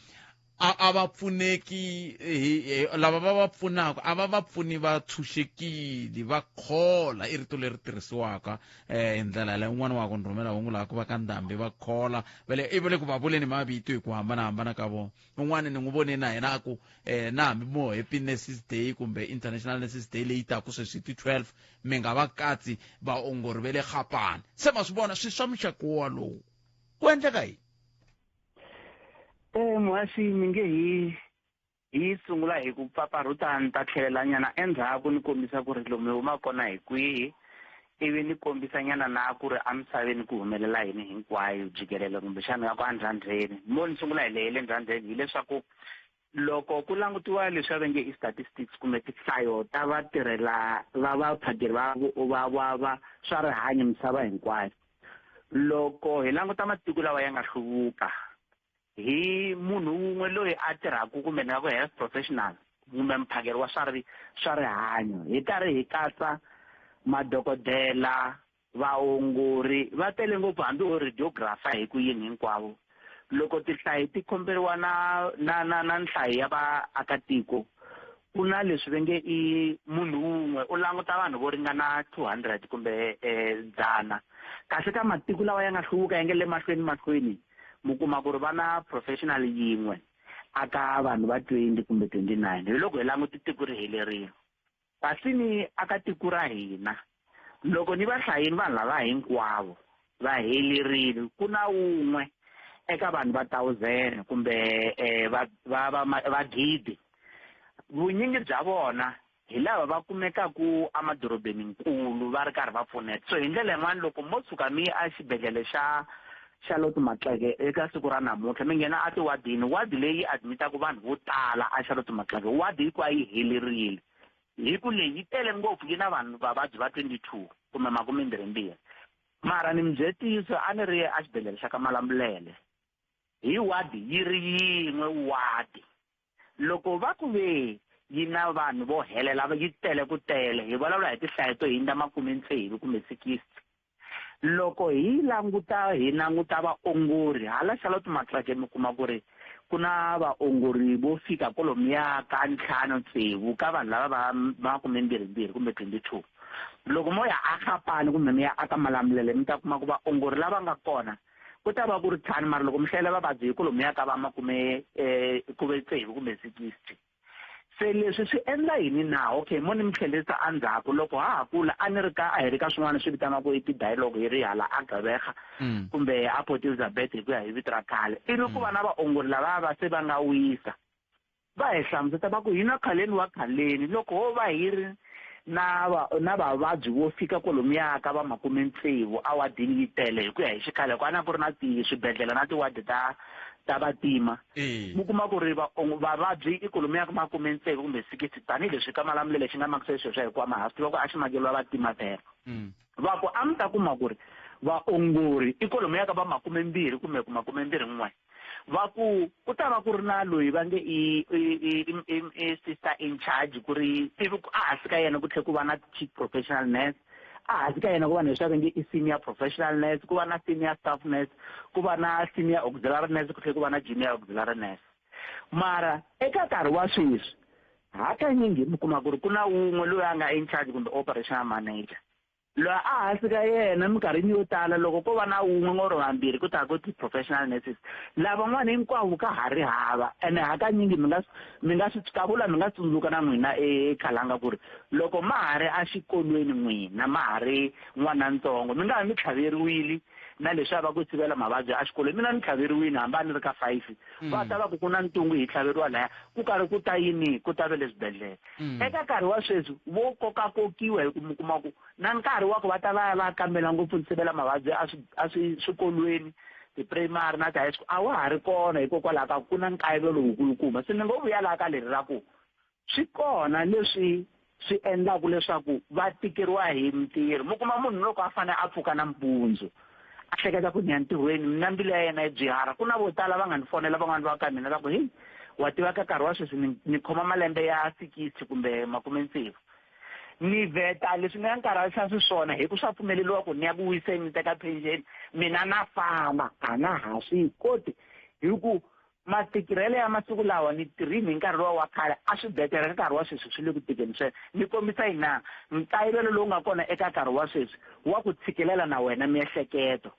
a va pfuneki hi lava va va pfunaka, a va va pfuni va tshunxekile, va khola, i rito leri tirhisiwaka hi ndlela leyi. Un'wana wa ku ni rhumela hungu laha ku va ka ndhambi va khola vele, i vele ku va vuleni mavito hi ku hambanahambana ka vona. Un'wana ni n'wi vone na yena a ku na hambi mo Happy Nurses Day kumbe International Nurses Day leyi taku sweswi ti 12, mi nga va katsi vaongori ve le Gapane. Se ma swi vona swi swa muxaka walowu ku endleka yini? Muhaxi, mi nge hi sungula hi ku pfapfarhuta, ni ta tlhelela nyana endzhaku ni kombisa ku ri lomu hi huma kona hi kwihi, ivi ni kombisa nyana na ku ri emisaveni ku humelela yini hinkwayo jikelele, kumbexana ya ku endzhandzheni. Mo ni sungula hi leyi le ndzhandzheni, hileswaku loko ku langutiwa leswi va nge i statistics kumbe tinhlayo ta vatirhela va vaphakeri va va va va swa rihanyo misava hinkwayo, loko hi languta matiko lawa ya nga hluvuka hi munhu wun'we loyi a tirhaka kumbe ni nga ku health professional kumbe muphakeri wa swa rihanyo, hi karhi hi katsa madokodela, vaongori va tele ngopfu, hambi u radiographer hi ku yini hinkwavo, loko tinhlayo ti khomberiwa na nhlayo ya vaakatiko, ku na leswi va nge i munhu wun'we u languta vanhu vo ringana 200 kumbe 100. Kahle ka matiko lawa ya nga hluvuka ya nge le mahlweni mahlweni, mi kuma ku ri va na professional yin'we aka vanhu va 20 kumbe 29, hi loko hi languti tiko ri helerile. Kasi ni aka tiko ra hina, loko ni va hlayini vanhu lava hinkwavo va helerile, ku na wun'we eka vanhu va 1000 kumbe va gidi. Vunyingi bya vona hi lava va kumekaku emadorobeni nkulu va ri karhi va pfuneta. So hi ndlela yin'wana, loko mo tshuka mi ya exibedhlele xa Charlotte Maxeke eka siku ra namuntlha, mi nghena a tiwadini, wadi leyi admitaka vanhu vo tala a Charlotte Maxeke, wadi hinkwayo yi helerile, hi ku leyi yi tele ngopfu, yi na vanhu vavabyi va 22 kumbe 22. Mara ni mi byele ntiyiso, a ni ri exibedhlele xa ka Malamulele, hi wadi yi ri yin'we wadi, loko va ku ve yi na vanhu vo helela, yi tele ku tele, hi vulavula hi tinhlayo to hundza 60 kumbe 60. Loko hi languta, hi languta vaongori hala Charlotte Maxeke, mi kuma ku ri ku na vaongori vo fika kwalomuya ka 5 6 ka vanhu lava va 22 kumbe 22. Loko mo ya aGapane kumbe mi ya aka Malamulele, mi ta kuma ku vaongori lava nga kona ku ta va ku ri 5, mara loko mi hlayela vavabyi hi kwalomuya ka va makume, ku ve 6 kumbe 60. Se leswi swi endla yini na? Okay, mo ni mi tlhelerisa endzhaku, loko ha ha kula a ni ri ka, a hi ri ka swin'wana swi vitaniwaka i ti-dialogue, hi ri hala a Gqeberha kumbe a Port Elizabeth hi ku ya hi vito ra khale, ivi ku va na vaongori lava va se va nga wisa, va hi hlamuseta va ku hina khaleni wa khaleni loko ho va hi ri na vavabyi vo fika kwalomuya ka va 60 awadini yi tele hi ku ya hi xikhale, ku a na ku ri na swibedhlele na tiwadi ta vatima. Mi kuma ku ri vavabyi i kwalomuya ka 60 kumbe 60, tanihileswi ka Malamulele xi nga makisa sweswo hi kwama ha swi tiva ku a xi makeriwa vatima ntsena. Va ku a mi ta kuma ku ri vaongori i kwalomuya ka va 20 kumbe ku 21. Va ku ku ta va ku ri na loyi va nge i i i i sister in charge ku ri ivi a hansi ka yena ku tlhela ku va na chief professional nurse, a hansi ka yena ku va na leswi va nge i senior professional nurse, ku va na senior staff nurse, ku va na senior auxiliary nurse, ku tlhela ku va na junior auxiliary nurse. Mara eka nkarhi wa sweswi hakanyingi mi kuma ku ri ku na wun'we loyi a nga in charge kumbe operational manager. Loyi a hansi ka yena minkarhini yo tala loko ko va na wun'we ngoro vambirhi ku ta ku ti-professional nurses, lavan'wana hinkwavo ka ha ri hava. Ene hakanyingi mi nga mi nga swi kavula mi nga tsundzuka na n'wina ekhalanga ku ri loko ma ha ri exikolweni n'wina ma ha ri n'wanantsongo mi nga ha mi tlhaveriwile na leswiya va ku sivela mavabyi exikolweni. Mina ni tlhaveriwile hambi a ni ri ka 5, va ta va ku ku na ntungu hi tlhaveriwa laya ku karhi ku ta yini ku ta ve le swibedhlele. Eka nkarhi wa sweswi vo kokakokiwa hi ku mi kuma ku na nkarhi wa ku va ta va ya va kambela ngopfu nsivela mavabyi a swikolweni ti-primary na ti-high school a wa ha ri kona hikokwalaho ka ku na nkayivelo wukulukumba. Se ni ngo vuya laha ka leri ra ku swi kona leswi swi endlaka leswaku va tikeriwa hi mintirho. Mi kuma munhu loko a fanele a pfuka nampundzu a hleketa ku ni ya ntirhweni, mina mbilu ya yena yi byihara. Ku na vo tala va nga ni fonela van'wani va ka mina va ku heyi wa tiva ka nkarhi wa sweswi ni khoma malembe ya 60 kumbe 60, ni vheta leswi ni nga nkarhi xiswona hi ku swa pfumeleriwa ku ni ya ku wiseni ni teka pension, mina na famba a na ha swi koti hi ku matikirhelo ya masiku lawa ni tirhini hi nkarhi luwa wa khale a swi betere ka nkarhi wa sweswi swi le ku tikeni sweswo. Ni kombisa yini na nkayivelo lowu nga kona eka nkarhi wa sweswi wa ku tshikelela na wena miehleketo.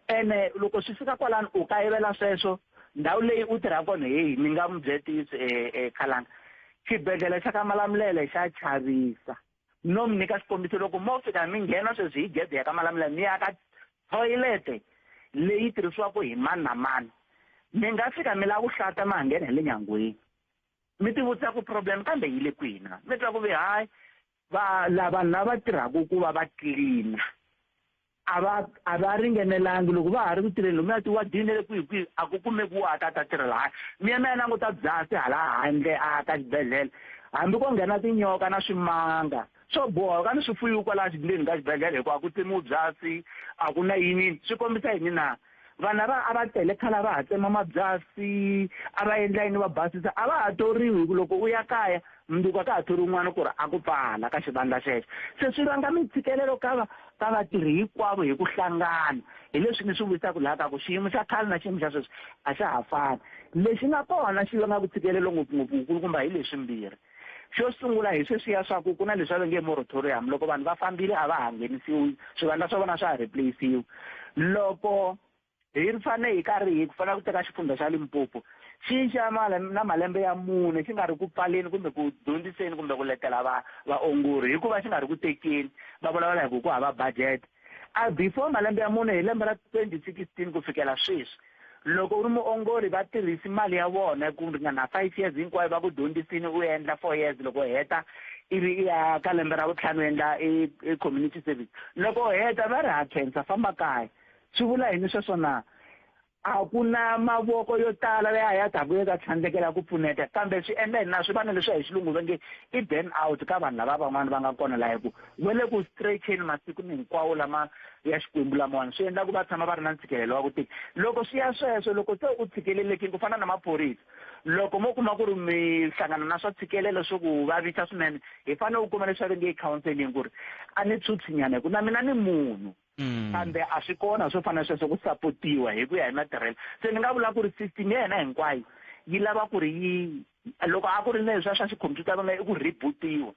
Ene loko swi fika kwalano u kayivela sweswo ndhawu leyi u tirhaka kona, heyi ni nga mi byela ntiyiso khalanga xibedhlele xa ka Malamulele xa chavisa. No mi nyika xikombiso, loko mo fika mi nghena sweswi hi gede ya ka Malamulele mi ya ka thoyilete leyi tirhisiwaka hi mani na mani, mi nga fika mi lava ku hlata ma ha nghena hi le nyangweni mi ti vutisa ku problem kambe yi le kwihi na, mi twa ku ve hayi va lava vanhu lava tirhaka ku va va tlilina a va ringanelangi loko va ha ri ku tirheni lomu ya tiwadini le kwihi kwihi a ku kumeki wa ta ta tirhela hayi mi ya mi ya languta byasi hala handle a ka xibedhlele hambi ko nghena tinyoka na swimanga swo boha ka ni swifuyiwi kwalaha ndzeni ka xibedhlele hikuva a ku tsemiwi byasi a ku na yini. Swi kombisa yini na vanhu lava a va tele khale a va ha tsema mabyasi a va endla yini va basisa a va ha thoriwi hi ku loko u ya kaya mundzuku a ka ha thori un'wana ku ri a ku pfala ka xivandla xexo. Se swi vanga mintshikelelo ka ka vatirhi hinkwavo hi ku hlangana. Hi leswi ni swi vutisaka laha ka ku xiyimo xa khale na xiyimo xa sweswi a xa ha fani. Lexi nga kona xi vangaka ntshikelelo ngopfungopfu wukulukumba hi leswimbirhi. Xo sungula hi sweswiya swa ku ku na leswi va nge moratorium, loko vanhu va fambile a va ha nghenisiwi, swivandla swa vona swa ha replace-iwi. Loko hi fane hi karhi hi fanele ku teka xifundza xa Limpopo xi xa na malembe ya 4 xi nga ri ku pfaleni kumbe ku dyondziseni kumbe ku letela vaongori hikuva xi nga ri ku tekeni, va vulavula hi ku ku hava budget. A before malembe ya 4 hi lembe ra 2016 ku fikela sweswi, loko u ri muongori va tirhisi mali ya vona ku ringana 5 years hinkwayo va ku dyondzisini u endla 4 years, loko u heta ivi i ya ka lembe ra vutlhanu u endla i community service, loko u heta va ri ha khensa famba kaya. Swi vula yini sweswo na? A ku na mavoko yo tala ya ya ta ku ya ta tlhandlekela ku pfuneta, kambe swi endla yini na swi va na leswi hi xilungu va nge i burn out ka vanhu lava van'wana va nga kona laha hi ku va le ku stretcheni masiku hinkwawo lama ya Xikwembu lamawani, swi endla ku va tshama va ri na ntshikelelo wa ku tika. Loko swi ya sweswo, loko se u tshikelelekile ku fana na maphorisa, loko mo kuma ku ri mi hlangana na swa ntshikelelo swo ku vavisa swinene, hi fanele u kuma leswi va nge i counseling ku ri a ni tshwutshwinyana hi ku na mina ni munhu. Kambe a swi kona swo fana sweswo ku sapotiwa hi ku ya hi matirhelo. Se ni nga vula ku ri system ya hina hinkwayo yi lava ku ri yi loko a ku ri leswiya swa xikhompyuta va nga i ku rebootiwa,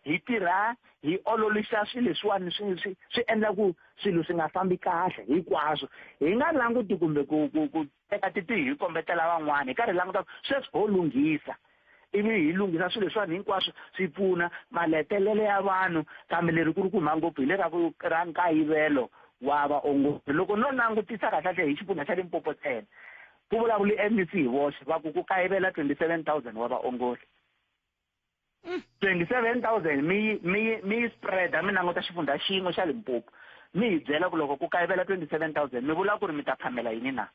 hi tirha hi ololoxa swilo leswiwani swi swi endla ku swilo swi nga fambi kahle hinkwaswo, hi nga languti kumbe ku ku ku teka titihi hi kombetela van'wana, hi karhi hi languta sweswi ho lunghisa ivi hi lunghisa swilo leswiwani hinkwaswo swi pfuna maletelelo ya vanhu. Kambe leri ku ri ku huma ngopfu hi le ra ku ra nkayivelo wa vaongori. Loko no langutisa kahlekahle hi xifundza xa Limpopo ntsena, ku vulavuli MEC hi voxe va ku ku kayivela 27,000 wa vaongori. 27,000 mi yi spread-a mi languta xifundza xin'we xa Limpopo, mi hi byela ku loko ku kayivela 27,000 mi vula ku ri mi ta phamela yini na?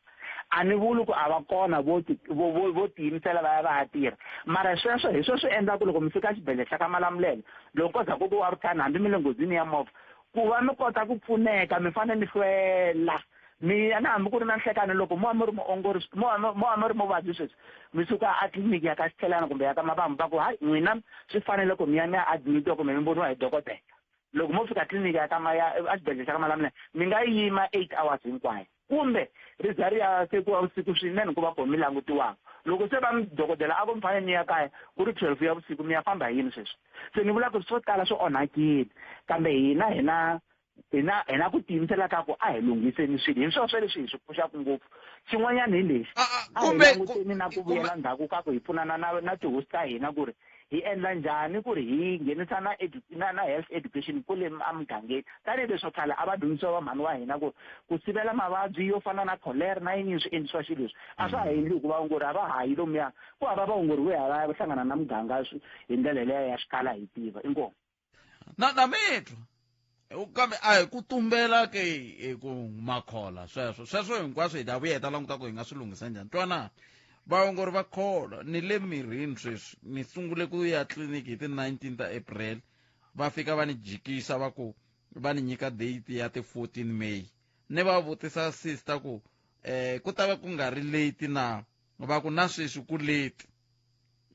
A ni vuli ku a va kona vo vo tiyimisela va ya va ya tirha, mara sweswo hi swo swi endla ku loko mi fika xibedhlele xa ka Malamulele, loko ko za ku ku wa vutlhanu hambi mi le nghozini ya movha, ku va mi kota ku pfuneka mi fanele mi hlwela. Mi na hambi ku ri na nhlekani loko mo va mi ri muongori mo va mi ri muvabyi sweswi mi suka a tliliniki ya ka Xithelana kumbe ya ka Mabambu va ku hayi n'wina swi fanele ku mi ya mi ya admitiwa kumbe mi voniwa hi dokodela. Loko mo fika tliliniki ya ka ya exibedhlele xa ka Malamulele mi nga yima 8 hours hinkwayo kumbe ri za ri ya se ku va vusiku swinene ku va koho mi langutiwaka. Loko se va mi dokodela a ku mi fanele mi ya kaya ku ri 12 ya vusiku mi ya famba hi yini sweswi? Se ni vula ku swo tala swi onhakile kambe hina hina hina hina ku tiyimisela ka ku a hi lunghiseni swilo hi swona swa leswi hi swi pfuxaka ngopfu. Xin'wanyana hi lexi a hi languteni na ku vuyela ndzhaku ka ku hi pfunana na na tihosi ta hina ku ri hi endla njhani ku ri hi nghenisa na na na health education kule emugangeni tanihileswi khale a va dyondzisiwa vamhani wa hina ku ku sivela mavabyi yo fana na cholera na yini swi endlisiwa xilo leswi a swa ha endli hikuva vaongori a va ha yi lomuya ku hava vaongori vo ya va ya hlangana na muganga hi ndlela leya ya xikala hi tiva inkomu. Na na mitwa kambe a hi ku tumbela ke hi ku makhola sweswo sweswo hinkwaswo hi ta vuya hi ta languta ku hi nga swi lunghisa njhani. Twana vaongori va khola ni le mirini sweswi ni sungule ku ya tliliniki hi ti 19 ta April va fika va ni jikisa va ku va ni nyika date ya ti 14 May ni va vutisa sister ku ku ta va ku nga ri late na va ku na sweswi ku late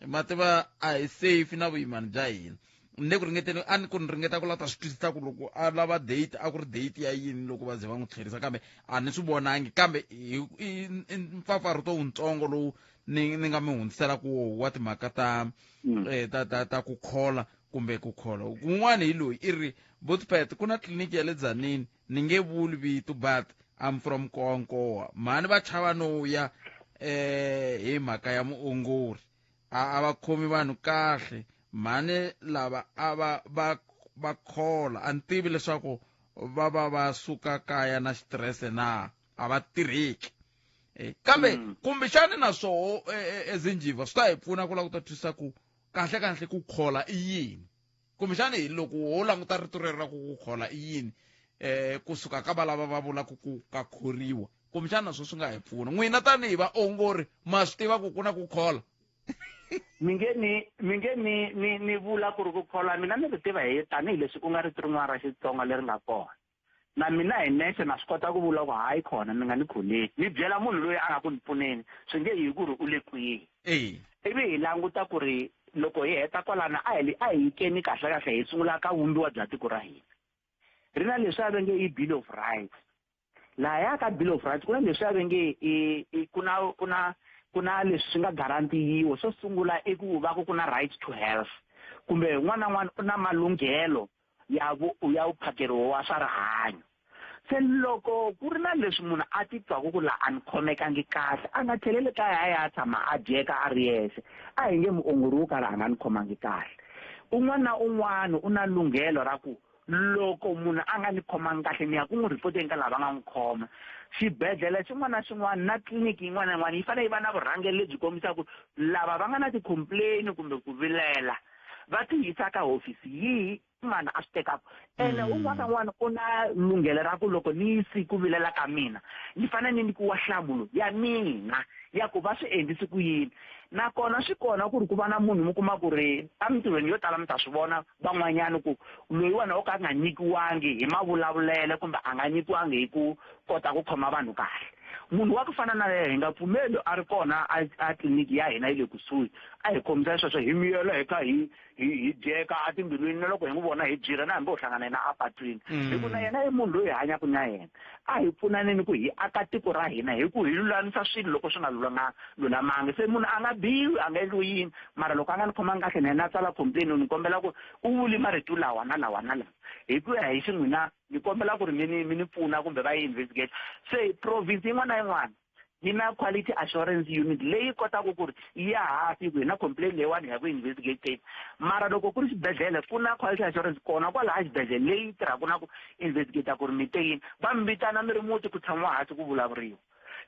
ma tiva a hi safe na vuyimani bya hina. Ni le ku ringeteni a ni ku ni ringeta ku lava ta swi twisisa ku loko a lava date a ku ri date ya yini loko va ze va n'wi tlherisa kambe a ni swi vonangi kambe hi mpfapfarhuto wutsongo lowu ni ni nga mi hundzisela ku wo wa timhaka ta ta ta ta ku khola kumbe ku khola. Kun'wana hi loyi i ri Botpet ku na tliliniki ya le Tzaneen ni nge vuli vito but I'm from Nkowankowa mhani va chava no ya hi mhaka ya muongori a va khomi vanhu kahle mhani lava a va va va khola a ni tivi leswaku va va va suka kaya na xitirese na a va tirheki. Kambe kumbexani na swoho ezinjiva swi ta hi pfuna ku lava ku ta twisisa ku kahle kahle ku khola i yini kumbexani hi loko ho languta rito rero ra ku ku khola i yini kusuka ka valava va vulaka ku ka khoriwa kumbexani na swo swi nga hi pfuna. N'wina tanihi vaongori ma swi tiva ku ku na ku khola? Mi nge ni mi nge ni ni ni vula ku ri ku khola mina ni ri tiva hi tanihileswi ku nga rito rin'wana ra Xitsonga leri nga kona. Na mina hi nexe na swi kota ku vula ku hayi khona mi nga ni kholeni ni byela munhu loyi a nga ku ni pfuneni swi nge yi ku ri u le kwihi. Ivi hi languta ku ri loko hi heta kwalano a hi a hi yikeni kahle kahle hi sungula ka vumbiwa bya tiko ra hina. Ri na leswi a va nge i Bill of Rights. Lahaya ka Bill of Rights ku na leswi a va nge i ku na ku na ku na leswi swi nga garantiyiwa. Xo sungula i ku va ku ku na right to health kumbe un'wana na un'wana u na malunghelo ya ya vuphakeriwa wa swa rihanyo. Se loko ku ri na leswi munhu a titwaka ku laha a ni khomekangi kahle a nga tlheleli kaya a ya tshama a dyeka a ri yexe a hi nge muongori wo karhi a nga ni khomangi kahle. Un'wana na un'wana u na lunghelo ra ku loko munhu a nga ni khomangi kahle ni ya ku n'wi ripoteni ka lava va nga n'wi khoma. Xibedhlele xin'wana na xin'wana na tliliniki yin'wana na yin'wana yi fanele yi va na vurhangeri lebyi kombisaka lava va nga na ti-complain kumbe ku vilela va ti yisa ka hofisi yihi mani a swi tekaka. Ene un'wana na un'wana u na lunghelo ra ku loko ni yisi ku vilela ka mina ni fanele ni nyikiwa nhlamulo ya mina ya ku va swi endlisi ku yini. Nakona swi kona ku ri ku va na munhu mi kuma ku ri emintirhweni yo tala mi ta swi vona van'wanyana ku loyiwani o ka a nga nyikiwangi hi mavulavulelo kumbe a nga nyikiwangi hi ku kota ku khoma vanhu kahle. Munhu wa ku fana na yena hi nga pfumeli a ri kona a tliliniki ya hina yi le kusuhi a hi khomisa sweswo hi miyela hi kha hi hi hi dyeka etimbilwini na loko hi n'wi vona hi byira na hambi ho hlangana yena apatwini. Hi ku na yena i munhu loyi hi hanyaka na yena a hi pfunaneni ku hi aka tiko ra hina hi ku hi lulamisa swilo loko swi nga lulamangi. Se munhu a nga biwi a nga endliwi yini mara loko a nga ni khomangi kahle na yena a tsala complain ni kombela ku u vuli marito lawa na lawa na lawa hi ku ya hi xin'wina ni kombela ku ri mi ni mi ni pfuna kumbe va yi investigate. Se province yin'wana na yin'wana yi na quality assurance unit leyi kotaka ku ri yi ya hansi ku hi na complaint leyiwani hi ya ku investigate. Mara loko ku ri xibedhlele ku na quality assurance kona kwalaya xibedhlele leyi tirhaka na ku investigate ku ri mi te yini. Va mi vitana mi ri muti ku tshamiwa hansi ku vulavuriwa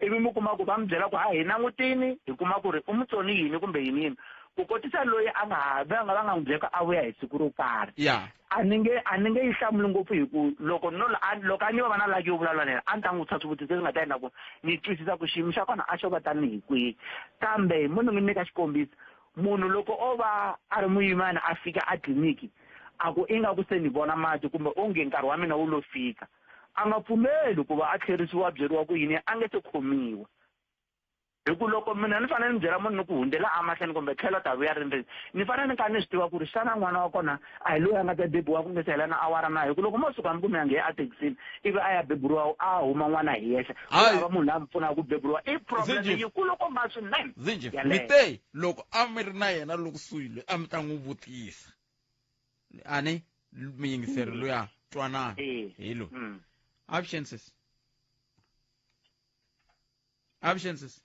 ivi mi kuma ku va mi byela ku ha hi langutini hi kuma ku ri u mutsoni yini kumbe yini yini ku kotisa loyi a nga va nga va nga n'wi byela a vuya hi siku ro karhi. A ni nge a ni nge yi hlamuli ngopfu hi ku loko no loko a ni va na laki yo vulavula na yena a ni ta n'wi vutisa swivutiso leswi nga ta endla ku ni twisisa ku xiyimo xa kona a xo va tanihi kwihi. Kambe mo ni n'wi nyika xikombiso munhu loko o va a ri muyimani a fika a tliliniki a ku ingaku se ni vona mati kumbe onge nkarhi wa mina wu lo fika A nga pfumeli ku va a tlherisiwa a byeriwa ku yini a nge se khomiwa. Hi ku loko mina ni fanele ni byela munhu ni ku hundzela emahlweni kumbe tlhelo ta vuya rini rini, ni fanele ni kha ni swi tiva ku ri xana n'wana wa kona a hi loyi a nga ta bebiwa ku nge se hela na awara na? Hi ku loko mo suka mi ku mi ya nge ethekisini ivi a ya beburiwa a huma n'wana hi yexe, ku hava munhu loyi a mi pfunaka ku beburiwa, i problem yikulukumba swinene Zinjif, mi te loko a mi ri na yena loko kusuhi loyi a mi ta n'wi vutisa a ni muyingiseri luya twanana hi loyi. Avuxeni sesi. Avuxeni sesi.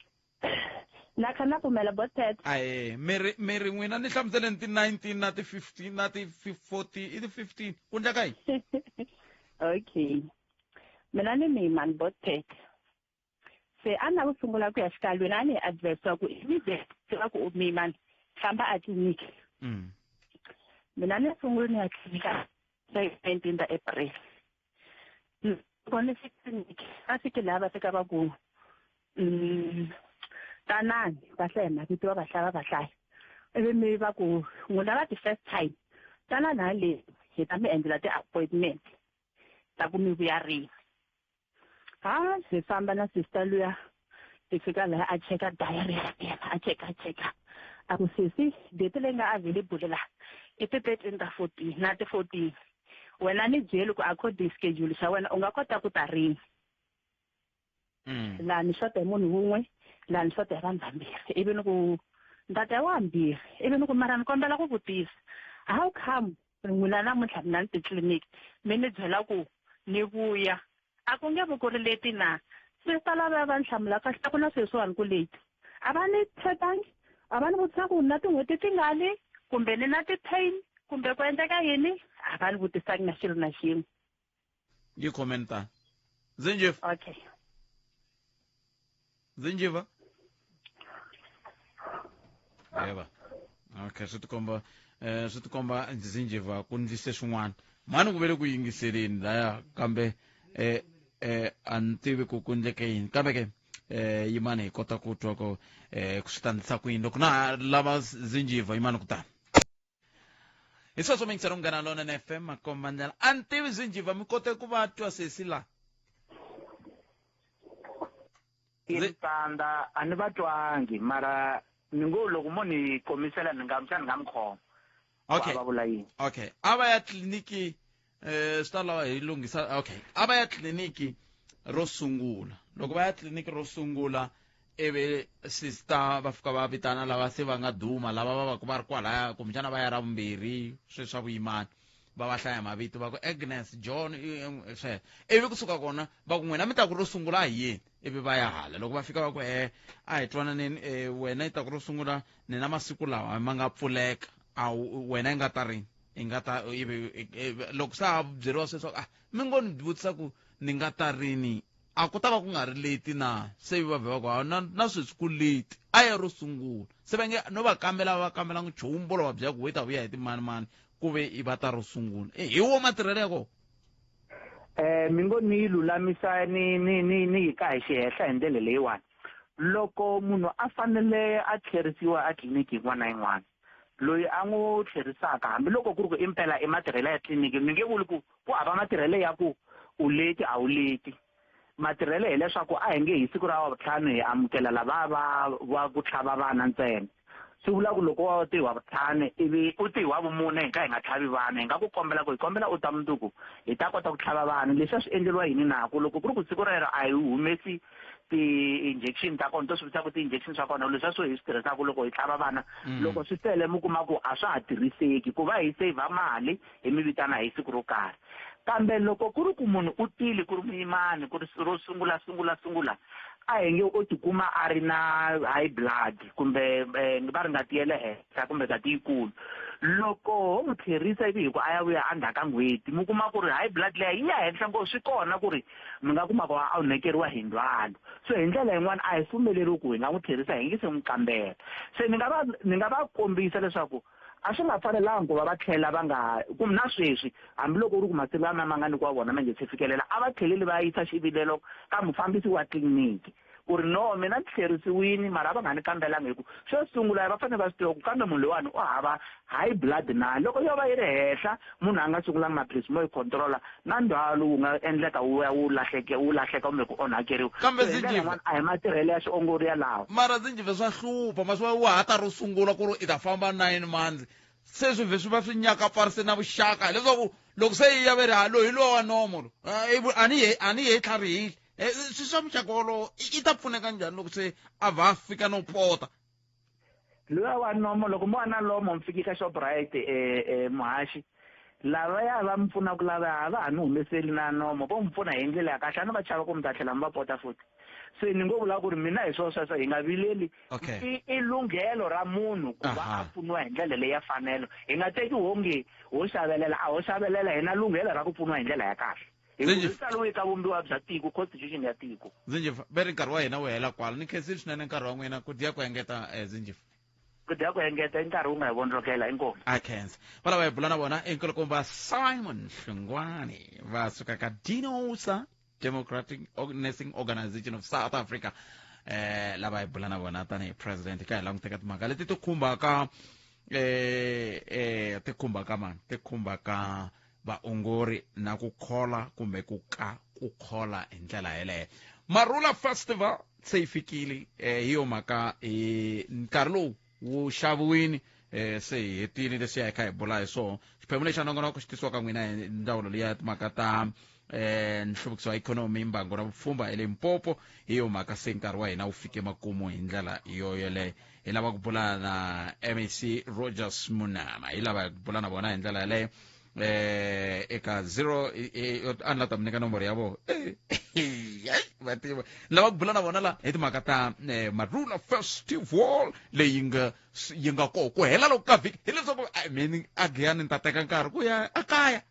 Na kha na pfumela botpet. Ae mi ri mi ri n'wina ni hlamuseleni ti 19 na ti 15 na ti 14 i ti 15 ku ndleka yini? Okay, mina ni miyimani botpet, se a na ku sungula ku ya xikalwini a ni advise ku immediate va ku u miyimani famba a tliliniki. Mina ni sungule ni ya tliliniki 19 ta April. Loko ni fika tliliniki va fike laha va fika va ku tanani va hlaya mavito va va hlaya va va hlaya ivi mi va ku n'wina va ti-first time tanani haleni hi ta mi endlela ti-appointment ta ku mi vuya rini. Ha hi famba na sister luya hi fika laha a cheka diary ya yena a cheka cheka a ku sesi date leyi nga available la i ti-13 ta 14 na ti-14 wena ni byeli ku according schedule xa wena u nga kota ku ta rini. Laha ni xota hi munhu wun'we laha ni xota hi vanhu vambirhi ivi ni ku ndata ya wambirhi ivi ni ku mara ni kombela ku vutisa how come n'wina namuntlha mina ni titliliniki mi ni byela ku ni vuya a ku nge vi ku ri leti na? Sister lava va ni hlamula kahle a ku na sweswiwani ku late a va ni tshwetangi a va ni vutisa ku ni na tin'hweti tingani kumbe ni na ti-pain kumbe ku endleka yini a va ni vutisangi na xilo na xin'we. Yi khomeni tani Zinjiva. Okay. Zinjiva. Yeva. Okay, swi tikomba swi tikomba Zinjiva ku ndlise swin'wana. Mhani ku vele ku yingiseleni laya kambe a ni tivi ku ku ndleke yini kambe ke yimani hi kota ku twa ku swi ta ndlisa ku yini loko na lava Zinjiva yimani ku tani. Hi sweswo mingiselo Munghana Lonene FM makomba ndlela a ni tivi Zinjiva mi kote ku va twa sesi la. Tanda a ni va twangi mara ni ngo loko mo ni komisela ni nga ni nga mi khoma. Okay. Va vula yini? Okay. A va ya tliliniki swi ta lava hi lunghisa. Okay. A va ya tliliniki ro sungula. Loko va ya tliliniki ro sungula ivi sister va fika va vitana lava se va nga duma lava va va ku va ri kwalaya kumbexana va ya ra vumbirhi sweswi swa vuyimani va va hlaya mavito va ku Agnes John sweswo ivi kusuka kona va ku n'wina mi ta ku ro sungula a hi yeni ivi va ya hala loko va fika va ku a hi twananeni wena yi ta ku ro sungula ni na masiku lawa ma nga pfuleka a wena yi nga ta rini i nga ta ivi loko sa byeriwa sweswo mi ngo ni vutisa ku ni nga ta rini a ku ta va ku nga ri late na se va vhe va ku na na sweswi ku late a ya ro sungula se va nge no va kambela va kambela nchumu vo lava byela ku wait a vuya hi timani mani ku ve i va ta ro sungula hi wo matirhelo ya kona. Mi ngo ni yi lulamisa ni ni ni ni yi ka hi xihehla hi ndlela leyiwani. Loko munhu a fanele a tlherisiwa a tliliniki yin'wana na yin'wana loyi a n'wi tlherisaka hambiloko ku ri ku impela i matirhelo ya tliliniki ni nge vuli ku ku hava matirhelo ya ku u leti a wu leti. Matirhelo hileswaku a hi nge hi siku ra Wavuntlhanu hi amukela lava va va ku tlhava vana ntsena. Swi vula ku loko wa ti hi Wavuntlhanu ivi u ti hi Wavumune hi ka hi nga tlhavi vana hi nga ku kombela ku hi kombela u ta mundzuku hi ta kota ku tlhava vana. Leswiya swi endleriwa yini na ku loko ku ri ku siku rero a hi humesi ti-injection ta kona to swi vitaka ti-injection swa kona leswiya swo hi swi tirhisaka loko hi tlhava vana loko swi tele mi kuma ku a swa ha tirhiseki ku va hi saver mali hi mi vitana hi siku ro karhi. Kambe loko ku ri ku munhu u tile ku ri muyimani ku ri ro sungula sungula sungula a hi nge o tikuma a ri na high blood kumbe va ri ngati ya le henhla kumbe ngati yikulu loko ho n'wi tlherisa ivi hi ku a ya vuya endzhaku ka n'hweti mi kuma ku ri high blood leya yi ya henhla ngopfu swi kona ku ri mi nga kuma ku a onhekeriwa hi ndzhwalo. So hi ndlela yin'wana a hi pfumeleriwi ku hi nga n'wi tlherisa hi nge se n'wi kambela. Se ni nga va ni nga va kombisa leswaku a swi nga fanelanga ku va va tlhela va nga kumbe na sweswi hambiloko u ri ku masiku lama ma nga nyikiwa vona ma nge se fikelela a va tlheleli va yisa xivilelo ka mufambisi wa tliliniki. Ku ri no mina ni tlherisiwini mara a va nga ni kambelanga hi ku xo sungula va fanele va swi tiva ku kambe munhu loyiwani u hava high blood na. Loko yo va yi ri henhla munhu a nga sungulanga maphilisi mo yi controla na ndzhwalo wu nga endleka wu ya wu lahleke wu lahleka kumbe ku onhakeriwa. Kambe So hi ndlela Zinjiva yin'wana a hi matirhelo ya xiongori yalawo. Mara Zinjiva swa hlupha ma swi wa ha ta ro sungula ku ri i ta famba 9 months se swi vhe swi va swi nyakaparise na vuxaka hileswaku loko se yi ya ve ri ha loyi hi lowa wa nomo lo a ni ye a ni ye tlharihile swi swa muxaka wolowo i ta pfuneka njhani loko se a va a fika no pota? Luya wa nomo loko mo va na lomo mi fiki ka Shoprite muhaxi lavaya va mi pfunaka lavaya a va ha mi humeseli na nomo vo mi pfuna hi ndlela ya kahle a ni va chava ku mi ta tlhela mi va pota futhi se ni ngo vula ku ri mina hi swo sweswo hi nga vileli okay i i lunghelo ra munhu ku va a pfuniwa hi ndlela leyi ya fanelo hi nga teki wonge ho xavelela a ho xavelela hi na lunghelo ra ku pfuniwa hi ndlela ya kahle hi ku Ndzi- ri tsariwe ka vumbiwa bya tiko constitution ya tiko. Zinjifa ve ri nkarhi wa hina wu hela kwala ni khensile swinene nkarhi wa n'wina ku dya ku engeta Zinjifa. Ku dya ku engeta i nkarhi wu nga hi vondzokela inkomu. A khensa va lava hi bula na vona i nkulukumba Simon Hlungwani va suka ka Dinosa Democratic Nursing Organization of South Africa lava hi bula na vona tanihi president ka hi languteka timhaka leti ti khumbaka ti khumbaka mani ti khumbaka vaongori na ku khola kumbe ku ka ku khola hi ndlela yeleyo. Marula Festival se yi fikile hi yo mhaka hi nkarhi lowu wu xaviwini se hi hetile leswi ya hi kha hi bula hi swona. Xiphemu lexi xa nongonoko xi tisiwa ka n'wina hi ndzawulo liya timhaka ta nhluvukiso wa ikhonomi, mbangu na vupfhumba eLimpopo. Hi yo mhaka se nkarhi wa hina wu fike makumu hi ndlela yo yoleyo. Hi lava ku bula na MEC Rogers Munama, hi lava ku bula na vona hi ndlela yaleyo eka 0 a ni la ta mi nyika nomboro ya vona va tiva ni lava ku bula na vona la hi timhaka ta Marula Festival leyi nga yi nga koho ku hela loko ka vhiki hileswaku mini a giyani ni ta teka nkarhi ku ya ekaya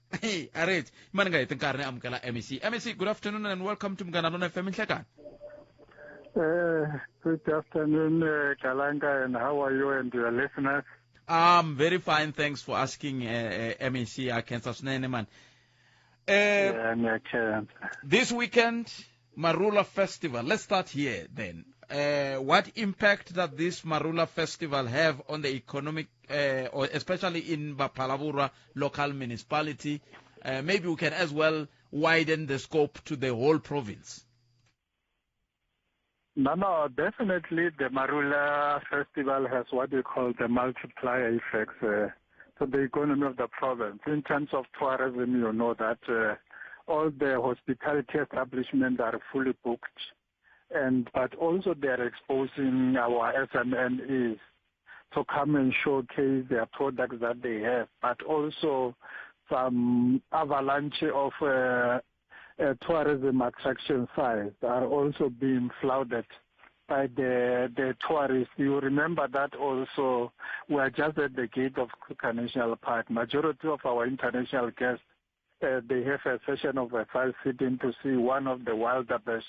a ri ma ni nga heti nkarhi ni amukela MEC. MEC, good afternoon and welcome to Munghana Lona FM nhlekani. Good afternoon, Kalanka, and how are you and your listeners? I'm very fine, thanks for asking, MEC. I can swinene man. Yeah, I This weekend, Marula Festival. Let's start here then. What impact does this Marula Festival have on the economic, or especially in Ba-Phalaborwa local municipality? Maybe we can as well widen the scope to the whole province. No, definitely the Marula Festival has what we call the multiplier effects to the economy of the province. In terms of tourism, you know that all the hospitality establishments are fully booked, but also they are exposing our SMMEs to come and showcase their products that they have, but also some avalanche of tourism attraction sites are also being flooded by the tourists. You remember that also we are just at the gate of Kruger National Park. Majority of our international guests, they have a session of a 5 sitting to see one of the wildlife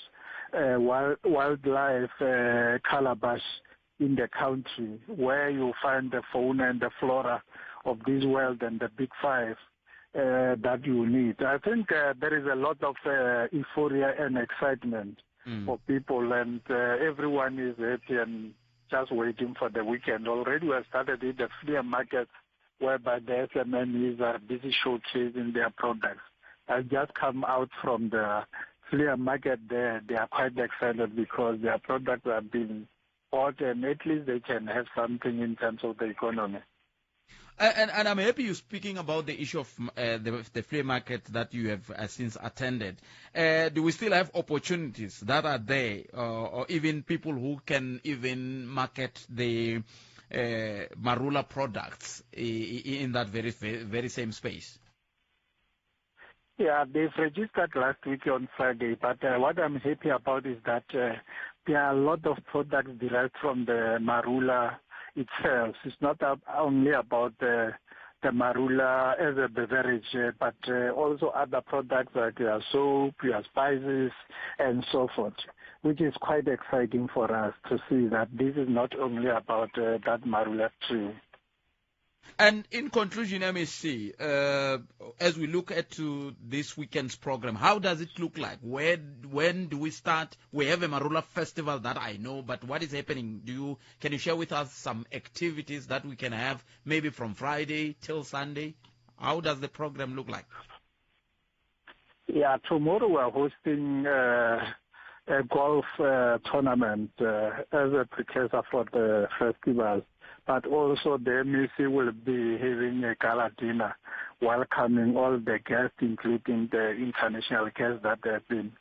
calabash in the country, where you find the fauna and the flora of this world and the big five that you need. I think there is a lot of euphoria and excitement for people, and everyone is happy and just waiting for the weekend. Already we have started with the flea markets, whereby the SMMEs are busy showcasing their products. I just come out from the flea market there. They are quite excited because their products are being bought, and at least they can have something in terms of the economy. And I'm happy you're speaking about the issue of the flea market that you have since attended. Do we still have opportunities that are there, or even people who can even market the Marula products in that very, very same space? Yeah, they've registered last week on Friday, but what I'm happy about is that there are a lot of products derived from the Marula itself. It's not only about the Marula as a beverage, but also other products like your soap, your spices, and so forth, which is quite exciting for us to see that this is not only about that Marula tree. And in conclusion, MEC, as we look at to this weekend's program, how does it look like? Where, when do we start? We have a Marula festival that I know, but what is happening? Can you share with us some activities that we can have maybe from Friday till Sunday? How does the program look like? Yeah, tomorrow we are hosting a golf tournament as a precursor for the festival. But also the MEC will be having a gala dinner, welcoming all the guests, including the international guests that have been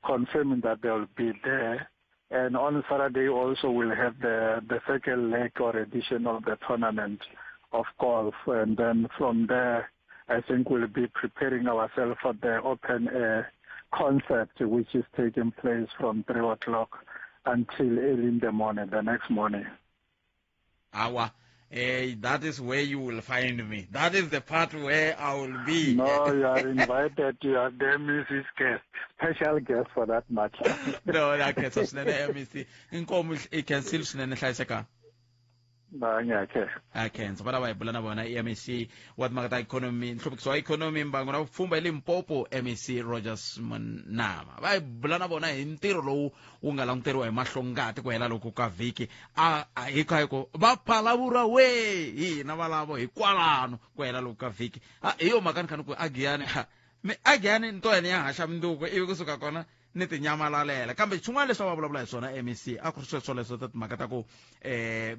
confirming that they will be there. And on Saturday also we'll have the second leg or edition of the tournament of golf. And then from there, I think we'll be preparing ourselves for the open air concert, which is taking place from 3 o'clock until early in the morning, the next morning. Awa, that is where you will find me. That is the part where I will be. No, you are invited. You are the MEC's guest, special guest for that matter. No, na khensa swinene MEC. Inkomu i khensile swinene hlayiseka. Ngiyakhe. A khensa va lava hi bula na vona i MEC wa timhaka ta ikhonomi, nhluvukiso wa ikhonomi, mbangu na vupfhumba eLimpopo, MEC Rogers Monama. Va hi bula na vona hi ntirho lowu wu nga languteriwa hi mahlongati ku hela loko ka vhiki. A hi kha hi ku va phalavura we hina valavo hi kwalano ku hela loko ka vhiki. Hi yo mhaka ni kha ni ku agiyani, ha, mi agiyani ni to yena ya haxa mundzuku ivi kusuka kona ni tinyamalalela. Kambe xin'wana leswi a va vulavula hi swona MEC a ku ri sweswo leswo ta timhaka ta ku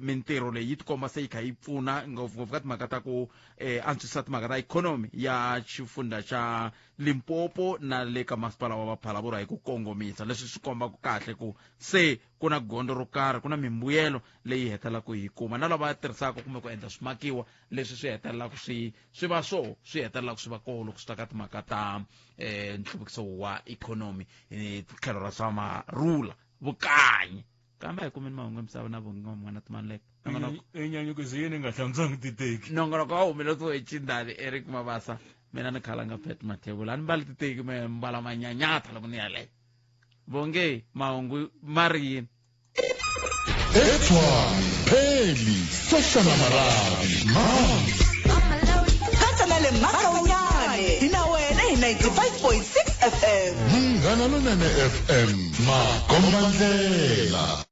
mintirho leyi yi tikomba se yi kha yi pfuna ngopfungopfu ka timhaka ta ku antswisa timhaka ta ikhonomi ya xifundza xa Limpopo na le ka masipala wa Vaphalavurwa hi ku kongomisa. Leswi swi kombaka kahle ku se ku na gondzo ro karhi, ku na mimbuyelo leyi hetelelaka hi kuma na lava tirhisaka kumbe ku endla swimakiwa leswi swi hetelelaka swi va swo swi hetelelaka swi va kona loko swi ta ka timhaka ta nhluvukiso wa ikhonomi hi tlhelo ra swa marula vukanyi. Kambe a hi kumeni mahungu ya misava na vongi n'wana Timanuleka. Nongonoko. Enyanyukiso yini nga hlantswangi titeki? Nongonoko wa humeleriwe hi Chindali Eric Mabasa. Mina ni khalanga Pat Mathebula. A ni mbali titeki, me mbala manyanyatha loko ni ya leyo. Vonge mahungu ma ri yini? Etshwane, Pheli, Soshana Marabi, Mami. Katsa na le Makaunyane, hi na wena hi 95.6 FM. Munghana Lonene FM, makombandlela.